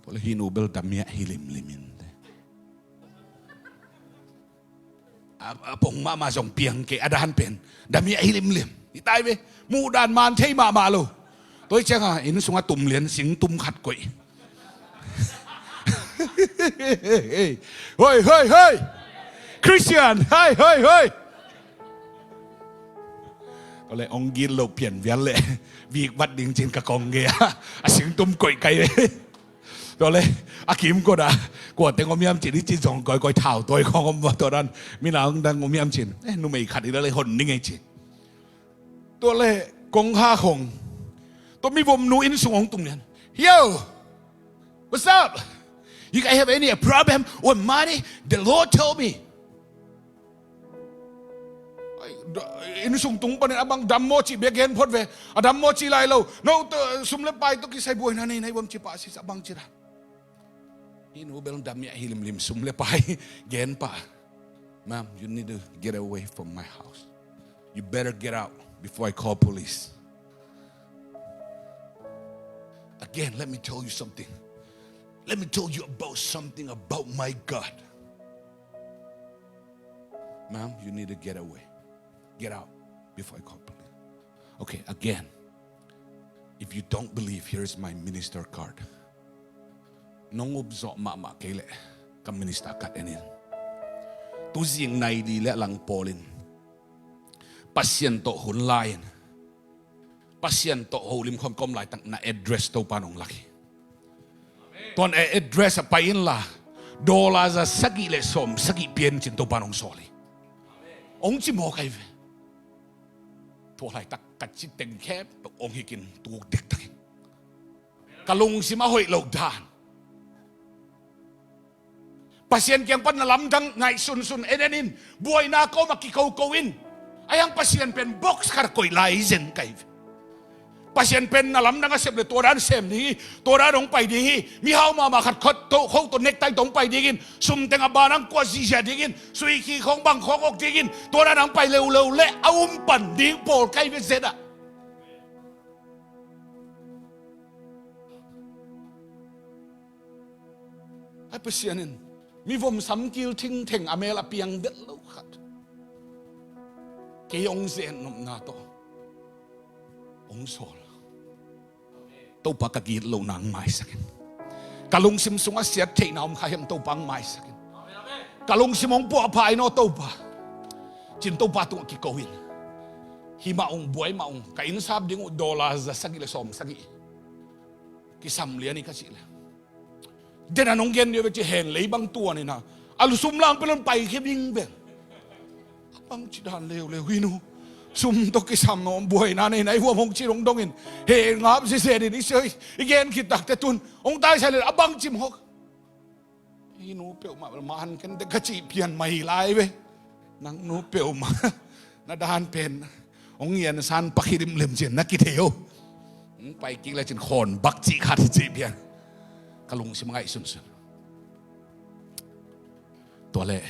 Tua le hih nu bel damiah hi limlim in te. A, a pong mahmah zong piang kei a dan pen damiah hi limlim. Hi tai ve. Muhdan man thei mahmah lo. Tua hi cianga inn sunga tum lian sing tum khat koih. Hoi hoi hoi. Christian hoi hoi hoi. Tua le ong gil lo pian vial le vik vat ding cin ka kong ge a sing tum koih kai. Tua le a kim kota kua teng om hiam cin i cin zong koi koi thau toi khong om va tua dan mina ong dang om hiam cin. Eh, numei khat i la le hon ning ei cin. Tua le kong ha khong tua mivom nu inn sung ong tung lian. Yo, what's up? You guys have any problem with money? The Lord told me. Ai, da-, inn sung tung panin a bang dam maw cih bia gen phot ve. A dam maw cih lai lo. No, to, sum le pai to kisai buaina nei nai bom ci pa sis a bang ci da. Hih nu bel damiah hi limlim sum le pai gen pa. Ma'am, you need to get away from my house. You better get out before I call police. Again, let me tell you something. Let me tell you about something about my God. Ma'am, you need to get away. Get out before I call police. Okay, again. If you don't believe, here is my minister card. Nong upzawh mahmah kei leh ka minister card en in. Tuzing nai li le lang pawlin Pasian tawh hun lai-in Pasian tawh holim khawm ka om laitak na address Topa nong lak hi. Tuan a address a pai inla dollar za sagih le sawm sagih pian cin Topa nong sawl hi. Ong ci mawk ahi ve. Tua laitak ka ci teng khempeuh ong hikin tuk dektakin ka lungsim a hoih loh dan. Pasian kiang pan na lamdang ngaihsunsun en en in buaina kawm a kikoko in. Ahi hang Pasian pen box khat koih lai zen kai. Pasian pen na lamdang a sep le tua dan sem ding hi. Tua dan hong pai ding hi. Mihau mahmah khat khot to kho to nektai to hong pai dingin sumteng a ban ang kua zihziah dingin suikhi khawng bang khawng awk dingin tua dan hong pai leuleu le a um pan ding pawl kai ve zet ah. Ai Pasian in Mi vom samkil thingtheng a mel a piang vet lo khat, kei hong zen nopna tawh hong sawl. Topa, ka gitlohna hong maisak in. Ka lungsim sungah siat theihna om kha hiam, Topa, hong maisak in. Ka lungsim hong puahpha in aw Topa, ci-in Topa tungah kiko in. Hih mah ung, buai mah ung, ka innsap ding uh dollar za sagih le sawm sagih kisam lian hi ka cih leh, den a nong gen dih uh ve ci, hen lei bang tuan in a, a lu sum lang pelon paikhia bing bel. A bangci dan leuleu hi nu. Sum tawh kisam nawn, buaina nei na i vuam hong ci dongdong in, he ngap zizet in i sia i gen khit takte tun hong taisai le a bangci mawk. Hi nu peuhmah bel man ken te ka cih pian mai lai ve. Nang nu peuhmah na dan pen hong ngian san pakhi limlim ci-in na kithei uh. Hong pai kik le cin khawn bak cih khat hi cih pian. Ka lungsim ngaihsunsun. Tua leh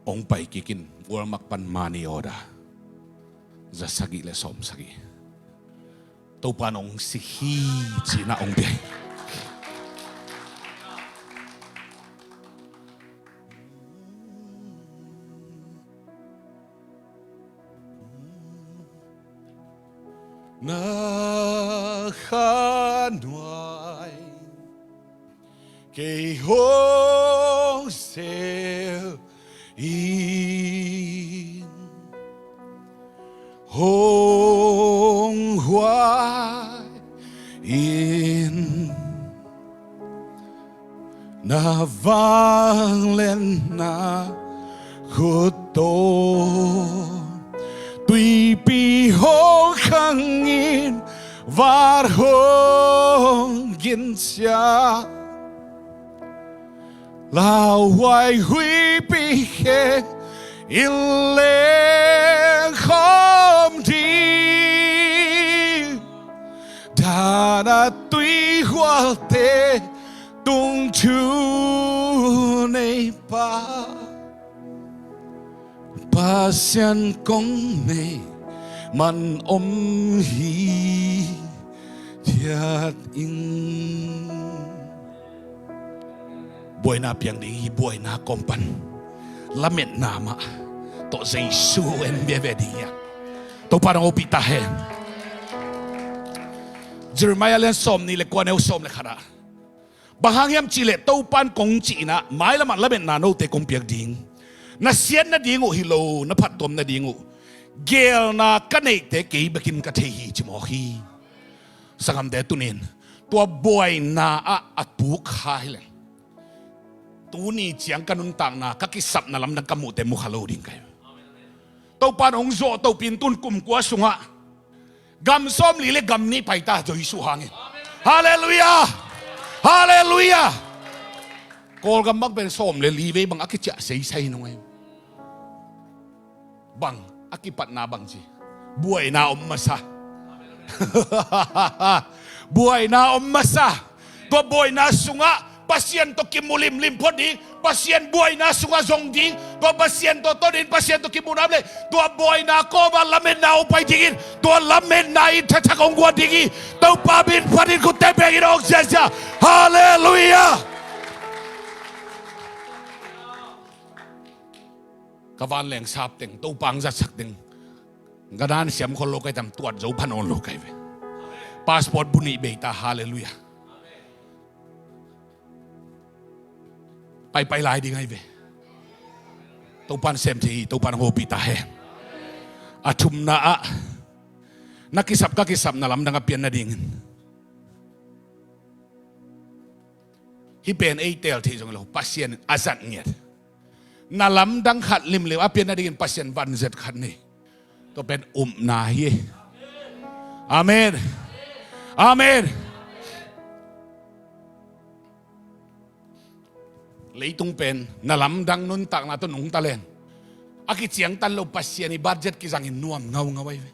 hong pai kik in, Walmart pan money order za sagih le sawm sagih. Topa in hong sik hi, ci-in ah hong pia hi. Na kha nuai kei hong sel in, hong huai in, na vangliatna khut tawh tuipi hong khang in, vat hong ginsia. Lauhuai huipi kheng in leng khawm ding, dan a tuihualte tung thu nei pa. Pasian kong nei man om hi thiat ing. Buaina piang ding hi, buaina kawm pan lametna mah tawh Jesu en viave ding hi a. Topa in hong hopih ta hen. Jeremiah lian sawm nih le kua, neu sawm le khat ah, bang hang hiam cih leh Topa in kong cih in ah, mailam ah lametna note kong piak ding, na siat nading uh hi lo, na phattuam nading uh, geelna ka neihte kei bekin ka thei hi, ci mawk hi. Sanggamte, tuni in tua buaina ah a tuk kha hi leh, tuni ciang ka nuntakna, ka kisapna lamdang ka muhte mu kha lo ding ka hi. Topa in hong zawh topi in tun kum kua sungah gam sawmli le gam nih pai ta, Jesu hangin. Halleluiah! Halleluiah! Kawlgam bang pen sawm le li vei bang a kiciah seisai nung ei. Bang a kipatna bang ci, buaina om masa. Buaina om masa. Tua buaina sungah Pasian tawh kimu limlim phot ding, Pasian buaina sungah zong ding, tua Pasian tawh tawnin Pasian tawh kimu nam le, tua buaina kawmah lametna hong pai dingin, tua lametna in thathak hong guan ding hi. Topa min phatin khutte bengin hong siasia. Halleluiah! Ka vanleng sap teng, Topa hong zatsak teng, ka dan siam khol lo ka hi tam, tuat zo pha nawn lo ka hi ve. Passport bu nih bei ta, halleluiah. Paipai lai ding ahi ve. Topa in sem thei hi, Topa in hong hopih ta hen. A thumna ah, na kisap, ka kisapna lamdang a pian nadingin, hih pen ei teel theih zong hi lo, Pasian in a zat ngiat. Na lamdang khat limlim a pian nadingin Pasian vanzat khat nei. Tua pen upna hi. Amen. Amen. Leitung pen na lamdang nuntakna tawh nungta leng, a kiciangtan lo Pasian ii budget kizangin nuam ngaungau ahi ve.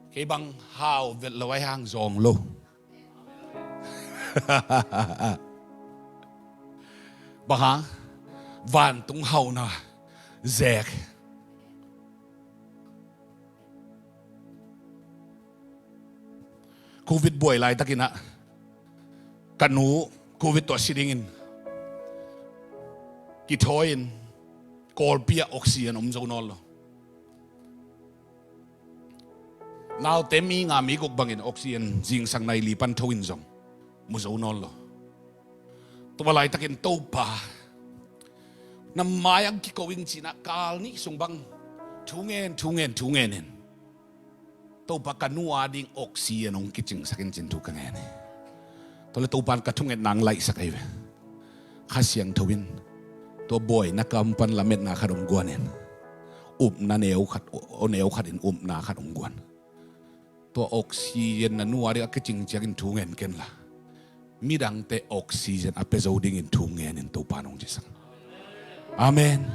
Kei bang hau vet lo ahi hang zawng lo. Bang hang? Vantung hauhna zek. Covid buai laitakin ah ka nu Covid tawh a si dingin kithawi-in Kawlpi ah oxygen om zo nawn lo. Naute mi nga mi guk bangin oxygen zingsang nai li pan tho in zong mu zo nawn lo. Tua laitakin Topa, na mai-ah kiko ing ci-in ah kal nih sung bang thu ngen, thu ngen, thu ngen in Topa, ka nu ading oxygen hong kicingsak in ci-in thu ka ngen hi. Tua leh Topa in ka thungetna hong laihsak ahi ve. Kha Siangtho in tua buaina kam pan lametna khat hong guan in, upna neu khat, aw neu khat in upna khat hong guan. Tua oxygen na nu ading a kicing ciangin thu ngen ken la, midangte oxygen a pia zo dingin thu ngen in Topa in hong cisak. Amen.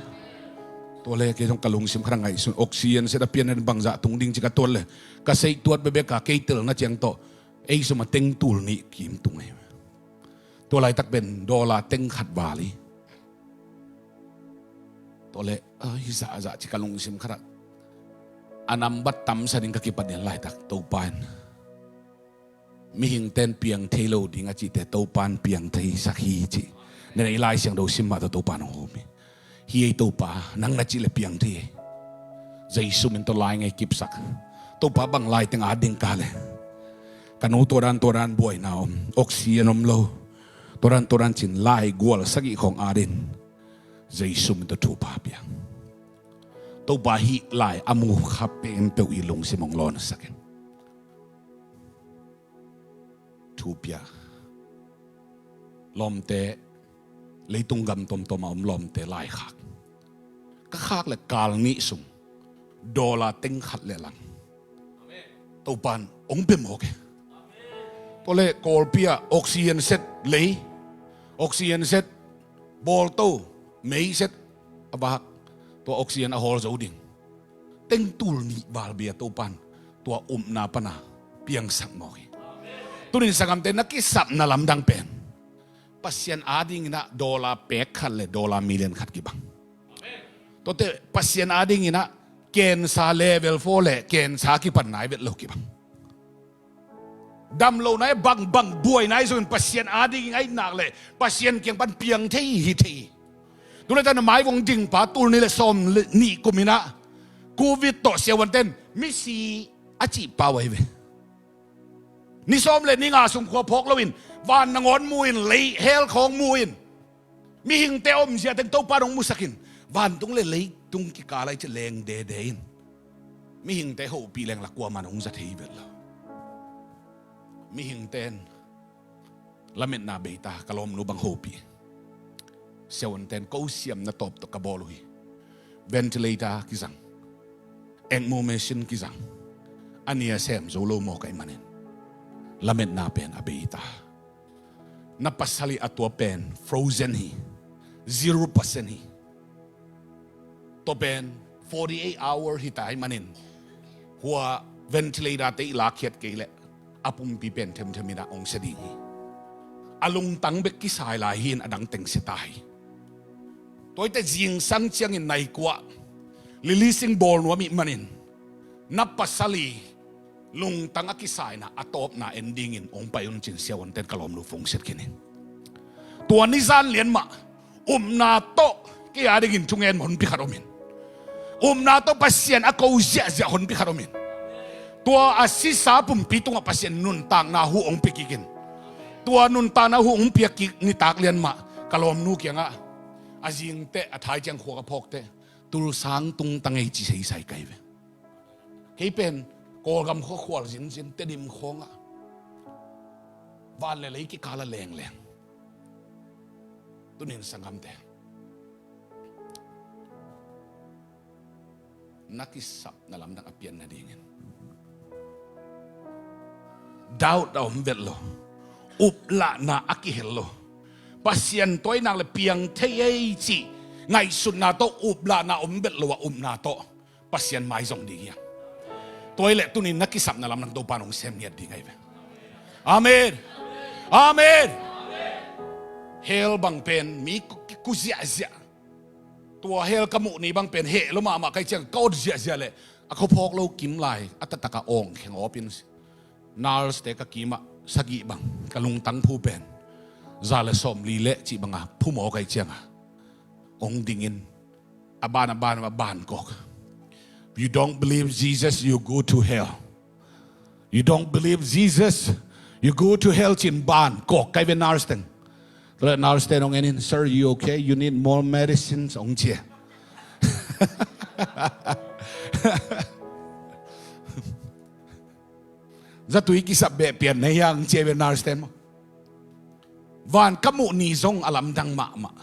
Tua leh kei zong ka lungsim khat ah ngaihsun, oxygen set a pian nading bangzah tung ding ci ka tuat leh, ka seih tuat bekbek a kei telna ciang tawh ei sum a teng tul nih kim tung hi. Tua laitak pen dollar teng khat val hi. Tua leh, "Ai, zahzah," ci ka lungsim khat ah. A nambat tamsa ding ka kipat lian laitak Topa in, mihingte in piang thei lo ding a cihte Topa in piang theisak hi ci. Nen ei Lai Siangtho sim mah tawh Topa in hong hawm hi. Hi ei Topa, nang na cih leh piang thei hi. Jesu min tawh lai ngei kipsak. Topa, bang lai teng ading ka leh ka nu tua dan tua dan buaina om, oxygen om lo, tua dan tua dan ci-in lai gual sagih khawng ading Jesu min tawh thupha pia. Topa, hih lai a mu kha peuhpeuh i lungsim hong lawnsak in. Thu pia. Lawmte, leitung gam tuamtuam a om lawmte lai khak. Ka khak leh kal nih sung dollar teng khat leh lang Topa in hong pia mawk hi. Tua leh Kawlpi ah oxygen set lei, oxygen set bawlto, mei set a vak, tua oxygen a hawl zo ding teng tul nih val bia Topa in tua upna pan a piangsak mawk hi. Tuni-in sanggamte, na kisapna lamdang pen Pasian adingin ah dollar pek khat leh dollar million khat kibang. Tuate Pasian adingin ah cancer level four leh cancer kipan nai vet lo kibang. Dam lo nai, bangbang buai nai zongin Pasian adingin a itna leh Pasian kiang pan piang thei hi thei hi. Tu laitak na mai vong dingpa tul nih leh sawm leh nih kum in ah Covid tawh siavuante in misi a cih pau ahi ve. Ni sawm leh ni nga sung khua phawk loin van nangawn mu-in, lei hell khawng mu-in, mihingte omzia teng Topa in hong musak in, vantung leh leitung kikal ah i cih leng dede in, mihingte hopih leng la kuaman hong za thei vet lo. Mihingte in lametna bei ta, ka lawmnu bang hopih. Siavuante in ko siamna tawp tawh ka bawl uh hi. Ventilator kizang, ECMO machine kizang, a nia sem zo lo mawk ahih manin lametna pen a bei ta. Na pasal ii a tua pen frozen hi, zero percent hi. Tua pen forty eight hour hi ta ahih manin, hua ventilator te i lakkhiat kei leh a pumpi pen themthem in ah hong sia ding hi. A lungtang bek kisai lai hi-in a dang teng sia ta hi. Tua hi teh zingsang ciangin nai kua releasing bawl nuam ahih manin, na pasal ii lungtang a kisaina a tawpna en dingin hong pai un ci-in siavuante in ka lawmnu phone siat khin hi. Tua ni zan lian mah upna tawh kei a dingin thungen honpi khat om in, upna tawh Pasian a ko ziahziah honpi khat om in, tua a sisa pumpi tungah Pasian nuntakna hu hong pia kik in. Tua nuntakna hu hong piak kik nitak lian mah ka lawmnu kiangah a zing teh, a thai ciang khua ka phawk teh, tulsang tungta ngei ci seisai ka hi ve. Kei pen Kawlgam khua khual zinzin, Tedim khawngah van leh lei kikal ah lengleng. Tuni-in sanggamte, na kisapna lamdang a pian nadingin doubt a om vet lo, uplahna a kihel lo. Pasian tawh ahih nak leh piang thei ei cih ngaihsutna tawh uplahna om vet lo a upna tawh Pasian mai zong ding hi hang. Tua hi leh tuni-in na kisapna lamdang Topa in hong sem ngiat ding ahi ve. Amen. Amen. Hell bang pen mi ku, ku ziahziah. Tua hell ka muh ni bang pen heh lua mahmah ka hih ciang ka ot ziahziah leh a khua phawk lo kim lai a taktak a awng kheng awp in si. Nurse te ka kimah sagih bang ka lungtang phu pen za le sawmli le cih banga phu mawk ai cianga hong dingin a ban a ban a ban kawk. You don't believe Jesus, you go to hell. You don't believe Jesus, you go to hell, cin ban kawk kai ve nurse teng. Tua le nurse ten hong enin, "Sir, you okay? You need more medicines," hong cia. Zatui kisap beh pian na hiang cia ve nurse ten maw. Van ka muh ni zong a lamdang mahmah.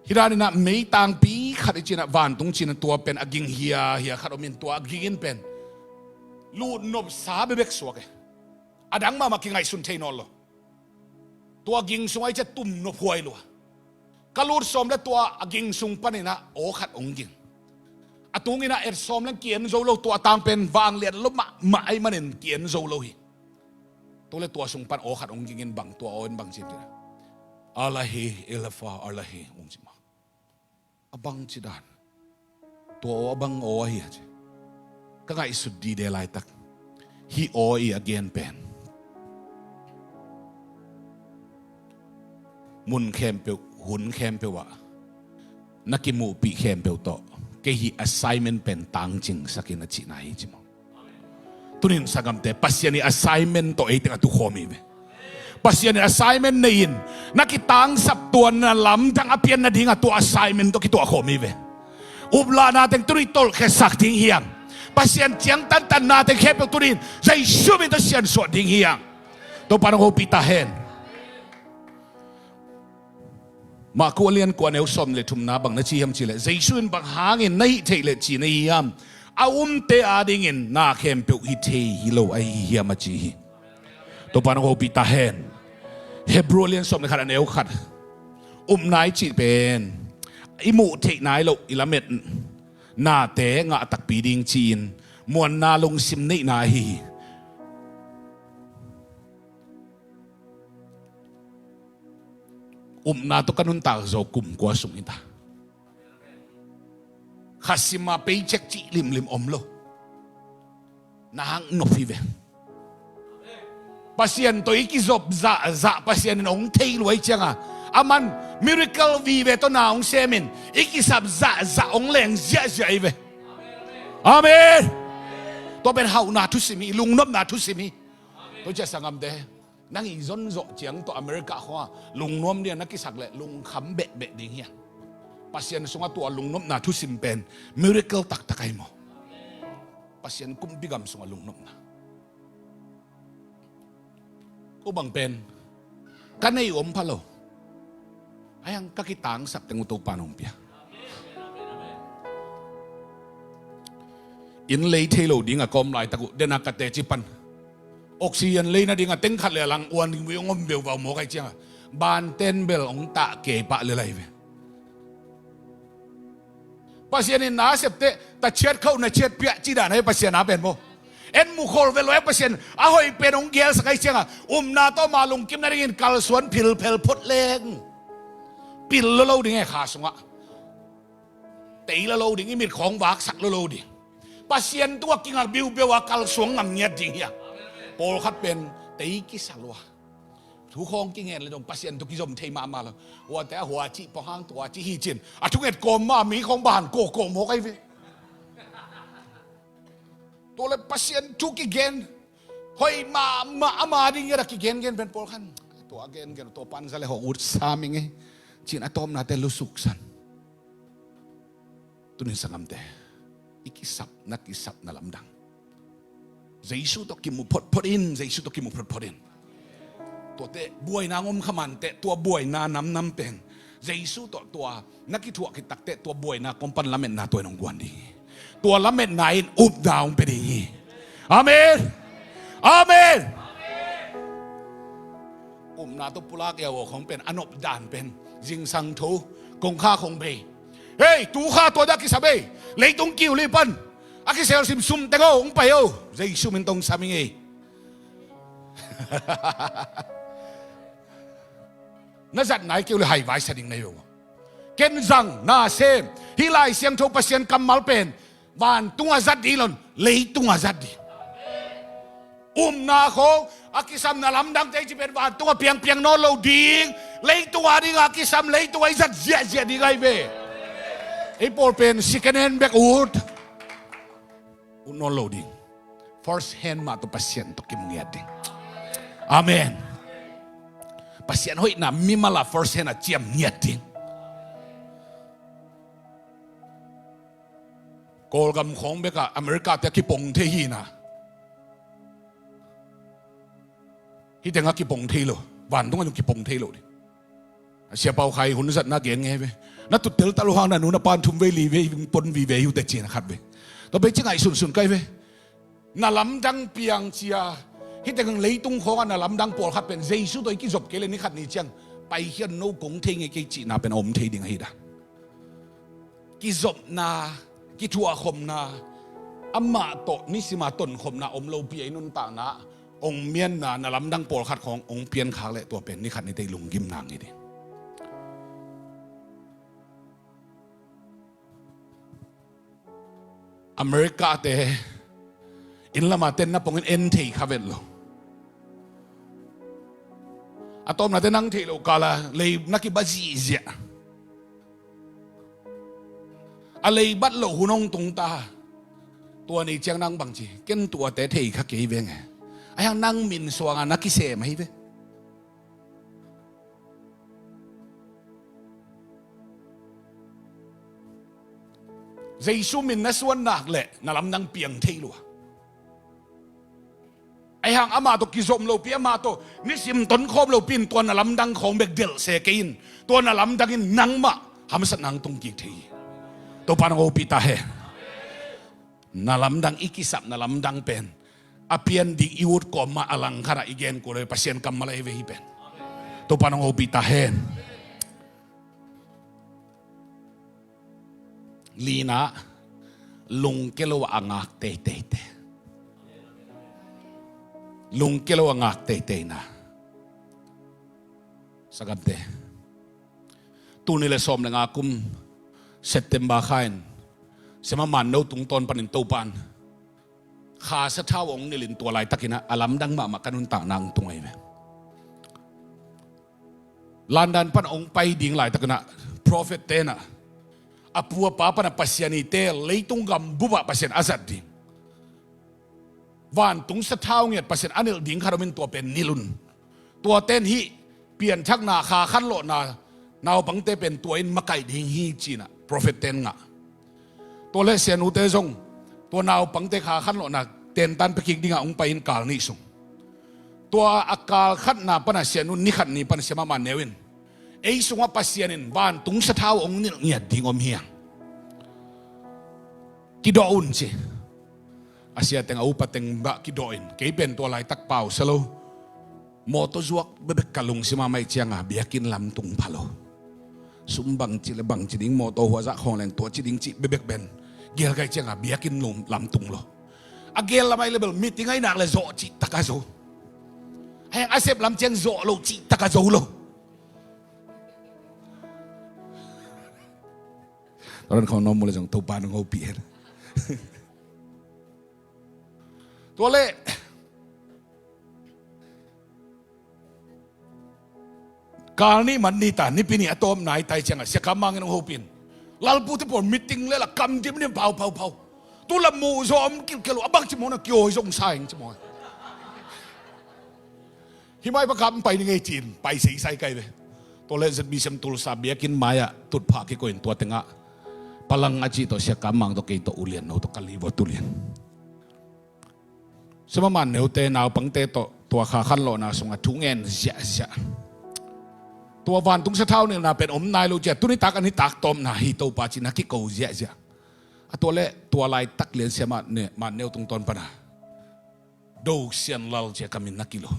Hi daninah meitangpi khat i cinah vantung cinah tua pen a ging hia hia khat om in tua a ging in pen lutnopsa bebek suak e. A dang mahmah kingaihsun thei nawn lo. Tua ging sungah i cia tum nophuai lua. Ka lut sawm le tua a ging sung paninah aw khat hong ging. A tunginah et sawm leng ki-en zo lo, tua a tang pen vanglian lo mahmah ahi manin ki-en zo lo hi. Tua le tua sung pan aw khat hong gingin bang tua aw in bang cin kina. Alahi, Ilafa, Alahi, hong ci ma. A bang ci dan. Tua aw a bang aw ahi a ci. Ka ngaihsut dide laitak. Hih aw i a gen pen. Mun khempeuh, hun khempeuh ah. Na kimuhpih khempeuh tawh. Kei hih assignment pen tangcingsakin a cihna hi ci maw. Tunin sanggamte, Pasian i assignment tawh ei teng a tukhawm hi ve. Pasian i assignment nei in, na kitangsap tua na lamdang a pian nadingah tua assignment tawh kituahkhawm hi ve. Uplahna teng tunin tolhkhiasak ding hiang. Pasian ciangtantanna teng khempeuh tunin Jesu min tawh siansuah ding hiang. Topa nong hopih ta hen. Marku a lian kua neu sawm le thumna bang na ci hiam cileh, Jesu in bang hangin na hih theih leh ci na hi hiam? A umte adingin na khempeuh hi thei hi lo ahi hiam a ci hi. Topa nong hopih ta hen. Hebru a lian sawm le khat a neu khat. Upna i cih pen i muh theih nai loh i lamet nate ngah takpi ding ci-in muanna lungsim neihna ahi hi. Upna tawh ka nuntak zo kum kua sung hi ta. Kha sima paycheck cih limlim om lo. Na hang nop hi ve. Pasian tawh i kizop zahzah Pasian in hong thei luai cianga a man miracle vive tawh na hong semin i kisap zahzah hong leng ziahziah hi ve. Amen. Tua pen hauhna thusim hi, lungnopna thusim hi. Tua cia sanggamte. Nang i zonzawh ciang tawh America khua lungnuam dia na kisak leh lungkham behbeh ding hiang. Pasian sungah tua lungnopna thusim pen miracle taktak ahi maw. Pasian kumpi gam sungah lungnopna. Ko bang pen ka nei om pha lo. Ayang ka kitangsap teng uh Topa nong pia. Inn lei thei lo ding a kawm laitak uh dena ka teci pan oxygen lei nading a teng khat le a lang uan ding uh hong om veuvau mawk ai cianga banten bel hong tah kei pah le lai ve. Pasian in na septeh ta ciat khauh na ciat piah ci dan ahi Pasian a pen maw. En mukhol ve lo e Pasian a hoih pen hong gelsak ai cianga umna tawh ma lungkim nadingin kalsuan philphel phot leng pil lo lo ding e kha sungah. Tei lo lo ding, i mit khawng vaksak lo lo ding. Pasian tungah kingak biubiau a kalsuang ngam ngiat ding hiang. Pawlkhat pen tei kisa lua. Thu khawng kingen le dong Pasian tawh kizom thei mahmah lo. Huate a hua cih pawhang tua cih hi cin a thunget kawm ma mi khawng bahan kawkaw mawk ai ve. Tua le Pasian thu kigen hoih mahmah ama ding ngiat a kigengen pen pawlkhat tua gengen tua panza le hawh ut sa ming e. Cin a tawpnate lusuksan. Tunin sanggamte i kisap na kisap na lamdang Jesu tawh kimu photphot in, Jesu tawh kimu photphot in. Tuate buaina ngom khamante tua buaina namnam pen Jesu tawh tua na kithuah kitakte tua buaina kawmpan lametna tua in hong guan ding hi. Tua lametna in upna hong pia ding hi. Amen. Amen. Upna tawh pulak ia aw khong pen a nop dan pen zingsang tho kongkha khong bei. Hei, tukha tua dah kisap ei. Leitung kiu li pan a kisel simsum teng aw hong pai aw. Jesu min tong saming ei. Na zat nai keu le haivai sa ding na hi uh. Ken zang na sem hih Lai Siangtho Pasian kammal pen vantung a zat dih lon leitung a zat dih. Upna khawng a kisam na lamdangte i cih pen vantung a piangpiang nawn lo ding. Leitung a ding a kisam, leitung a i zat ziahziah ding ahi ve. Ei pawl pen second hand bek ut. Ut nawn lo ding. First hand mah tawh Pasian tawh kim ngiat ding. Amen. Pasian hoihna mimal a first hand a ciam ngiat ding. Kawlgam khawng bekah America te a kipong thei hi na. Hih tengah kipong thei lo. Vantung ah zong kipong thei lo ding. A Sia Pau Khai hun zatna gen ngei ve. Na tuttel tal uh hang na nu na pan thum vei li vei pon vive hi uh teh ci-in a khat ve. Tua bei ci ngaihsunsun kai ve. Na lamdang piang cia. Hih tengah leitung khawng ah na lamdang pawlkhat pen Jesu tawh i kizop kei leh ni khat ni ciang paikhiat no kong thei ngei kei cihna pen a om thei ding ahi dah. Kizopna, kithuahkhopna, amah tawh nisima tonkhopna om lopi a i nuntakna ong mianna na lamdang pawlkhat khawng ong piankhak leh tua pen ni khat ni teh i lunggimna ngei ding. America te inn lama ten na pongin en thei kha vet lo. A tawpna te nang theih loh kala lei na kibat zihziah. A lei bat loh hun hong tung ta. Tua ni ciang nang bang ci, ken tuate thei kha kei veng e. Ahi hang nang min suanga na kisem ahi ve. Jesu min na suan nak leh na lamdang piang thei lua. Ahi hang amah tawh kizom lopi, amah tawh nisim tonkhawm lopi in tua na lamdang khawng bek delh se kei in. Tua na lamdang in nangmah hamsatna hong tung kik thei hi. Topa nong hopih ta hen. Na lamdang, i kisap na lamdang pen a pian ding i ut kawm mah a langkhat ah i gen kul leh Pasian kammal ahi ve hih pen. Topa nong hopih ta hen. Lina, lungkia lo a ngak teiteite. Lungkia lo a ngak teiteina. Sagamte. Tul nih le sawm le nga kum September kha in Sia Mah Man No tungtawn panin Topa in kha sathau hong nilhin tua laitakin ah a lamdang mahmah ka nuntakna hong tung ahi ve. London pan hong pai ding laitakin ah prophet te in ah a pu a pa pan a Pasian i teel, leitung gam bup ah Pasian a zat ding, vantung sathau ngiat Pasian a nilh ding khat om in tua pen nilh un. Tuate in hih pianthakna, kha khanlawhna, naupangte pen tua in makaih ding hi ci-in ah prophet te in ngah. Tua leh sianute zong tua naupangte kha khanlawhna tentan pia kik dingah hong pai in kal nih sung. Tua a kal khatna pan a sianu ni khat ni pan Sia Mah Man No in ei sungah Pasian in vantung sathau hong nilh ngiat ding om hi hang. Kidawh un ci. A sia teng a upa teng bah kidawh in, kei pen tua laitak pau sa lo. Mawtaw zuak bekbek ka lungsim ah maih cianga biakinn lam tung pha lo. Sum bangci le bangci ding, mawtaw huazah khawng leng tua ci ding cih bekbek pen gel kai cianga biakinn lam tung lo. A gel lam ahi le bel meeting ahi nak le zawh cih taka zo. Ahi hang a sep lam ciang zawh lo cih taka zo lo. Tua dan khawng na om uh le zong Topa nong hopih hen. Tua leh kal nih man ni ta, Nipi ni a tawpna i tai ciangah Sia Kam Mang in hong hopih in, lalpute pawl meeting le la kam dimdim pau pau pau. Tu la muh zaw om kilkel uh, a bang ci mawh na kiawi zong sa ing ci mawh. Hih mai pa kam pai ni ngei ci-in pai seisai kai ve. Tua leh Z B C M Tulsa biakinn mai-ah tutphah kikoih in tua tengah Palang a cih tawh Sia Kam Mang tawh kei tawh U Lian No tawh ka li vua tulian. Sia Mah Man No te naupangte tawh tua kha khanlawhna sungah thu ngen ziahziah. Tua vantung sathau nilhna pen om nai lo ciah tuni tak a nitak tawpna hi Topa ci-in a kiko ziahziah. A tua leh tua laitak lian Sia Mah Ne-, Man No tungtawn pana Do Sian Lal ci-a ka min na kilo.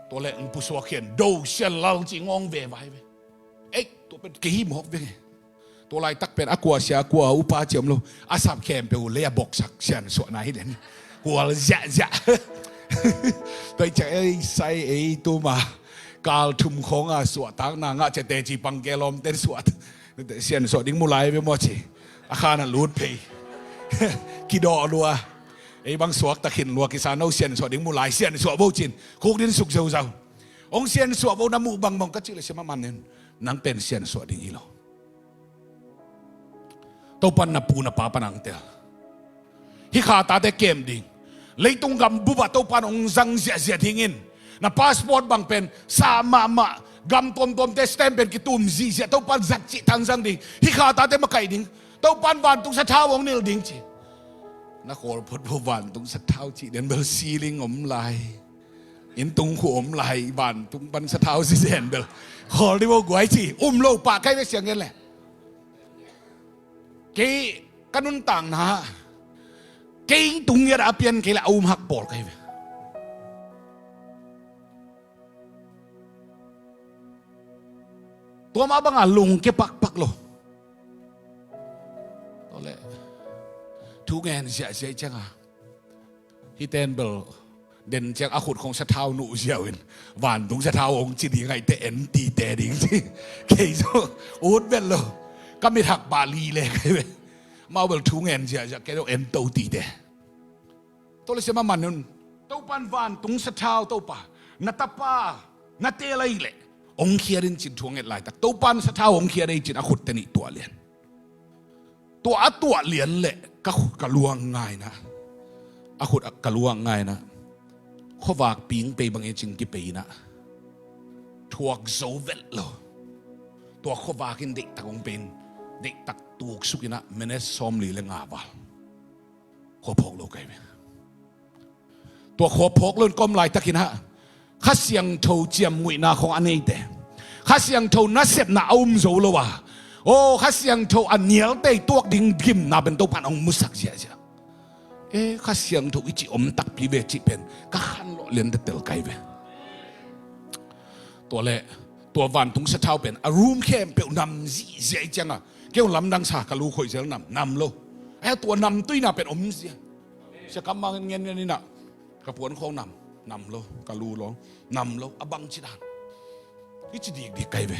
Tua leh hong pusuak hian Do Sian Lal ci ngawng veva hi ve. Ei, tua pen kei hi mawk ve nge. Tua laitak pen a kua sia, a kua upa ci om lo. A sap khempeuh uh lei a boksak siansuahna hi den. Kual ziahziah. Tua i ciah ei sai ei tuma kal thum khawnga suahtakna ngah ciah teci pang ke lawmten suah. Siansuah ding mu lai ve maw ci. A khan a lut phei. Kidawh lua. Ei bang suakta khin lua kisa, no siansuah ding mu lai, siansuah vo cin khukdin suk zeuzau. Hong siansuah vo na muh bangmong ka cih le sia mahmah nen, nang pen siansuah ding hi lo. Topan na pu na pa pan ang tel. Hih kha tate kem ding. Leitung gam bup ah Topan hong zang ziahziah dingin, na passport bang pen sa mahmah, gam tuamtuamte stamp pen kitum zihziah, Topan zat cih thang zang ding. Hih kha tate makaih ding. Topan vantung sathau hong nilh ding ci. Na khawl phot vo vantung sathau cih den bel ceiling om lai, inn tung khu om lai, vantung pan sathau si zen bel khawl dih vo guai ci. Um lo pah kai ve siang gen le. Kei ka nuntakna, kei tung ngiat a pian kei le a um hak pawl kai ve. Tua mah banga lungke pakpak lo. Tua le thu ngen ziahziah cianga hih ten bel den ciang a khut khong sathau nuh ziau in, vantung sathau hong ci ding aite en tite ding ci. Kei zo ut vet lo. Ka mit hak pah li le kai ve. Mau bel thu ngen ziahziah kei zo en to tite. Tua le sia mahmah nun, Topan vantung sathau Topa, na tapa na teel ahi le hong khiat in cin thu a nget laitak, Topan sathau hong khiat ahi cin a khutte nih tuah lian. Tua a tuah lian le ka, ka luang ngaina, a khut a ka luang ngaina, khuavak ping pei bang e cin kipei ina, thuak zo vet lo. Tua khuavak in deihtak hong pei in, deihtak tuksuk ina minute sawmli le nga val. Khuaphawk lo kai ve. Tua khuaphawk lo in ka om laitakin ah Kha Siangtho ciammuihna khong a neite, Kha Siangtho nasepna a um zo lo a, aw Kha Siangtho a nialtei tuak ding gimna pen Topan hong musak ziahziah. E, Kha Siangtho i cih om takpi ve cih pen ka khanlawh lian tetel kai ve. Tua le tua vantung sathau pen a room khempeuh nam zihziah i cianga kei un lamdang sa ka lu khoih zel nam, nam lo. Aia tua namtuina pen om zia. Sia kam mang ngen ngen ina ka puan khawng nam, nam lo, ka lu lawng nam lo, a bang ci dan. I ci dikdik kai ve.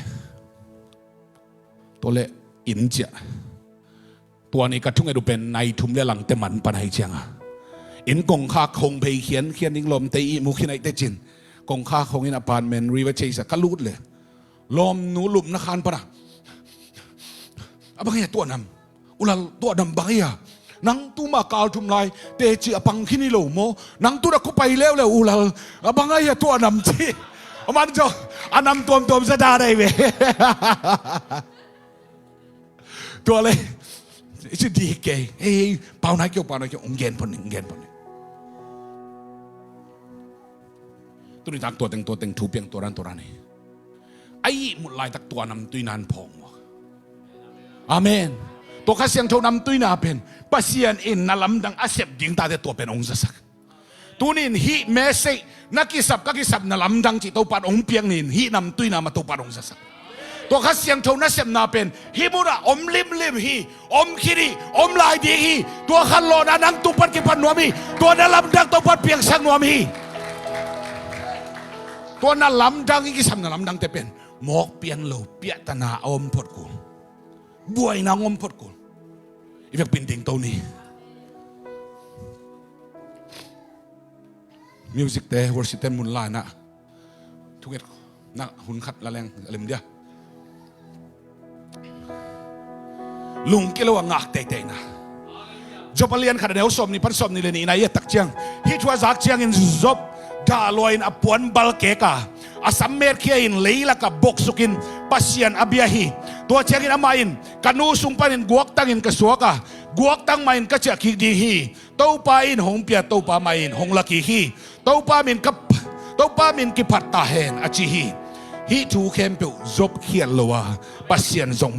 Tua le inn ciah. Tua ni ka thunget uh pen nai thum le langte man pan ahi cianga inn kongkhak khong bei khian khian ding lawmte i mu khin aih tecin kongkhak khong in apartment riva cheisa ka lut le lawmnu lupna khan pana a bang ahi a tuahnam ulal tuahnam bang ahi a nang tuma kal thum lai teci a pang khin hi lo maw nang tuna khupai leuleu ulal a bang ahi a tuahnam ci a man zaw a nam tuamtuam sa da dai ve. Tua le i ci di kei hei pau nai keu pau nai keu ong gen pon ni ong gen pon ni. Tuni tak tua teng tua teng thu piang tua ran tua ran hi. A ihmut laitak tua namtui nan phawng maw? Amen. Tua Kha Siangtho namtuina pen Pasian in na lamdang a sep ding tate tua pen ong zasak. Tunin hih message na kisap ka kisap na lamdang cih Topan ong piang nin hih namtuina ma Topan ong zasak. Tua Kha Siangtho nasepna pen hih munah om limlim hi. Om khin hi, om lai ding hi. Tua khanlawhna nang tung pan kipan nuam hi. Tua na lamdang Topan piangsak nuam hi. Tua na lamdang i kisam na lamdangte pen mawk pian lo piahtana a om phot kul, buaina a om phot kul. I vekpin dingto ni. Music te worship te mun laina thunget na hun khat la leng a lim dia. Lungkia lo a ngak teiteina. Job a lian khat a neu sawm nih pan sawm nih le nihna i et tak ciang hih thu a zak ciangin Job dah lua in a puan bal kek a a sam metkhia in leilak a boksukin Pasian a bia hi. Tua ciangin amah in ka nu sung panin guaktangin ka suak a guaktang mah in ka ciah kik ding hi. Topa in hong pia Topa mah in hong la kik hi. Topa min ka Topa min kiphat ta hen a ci hi. Hih thu khempeuh Job khial lo a Pasian zong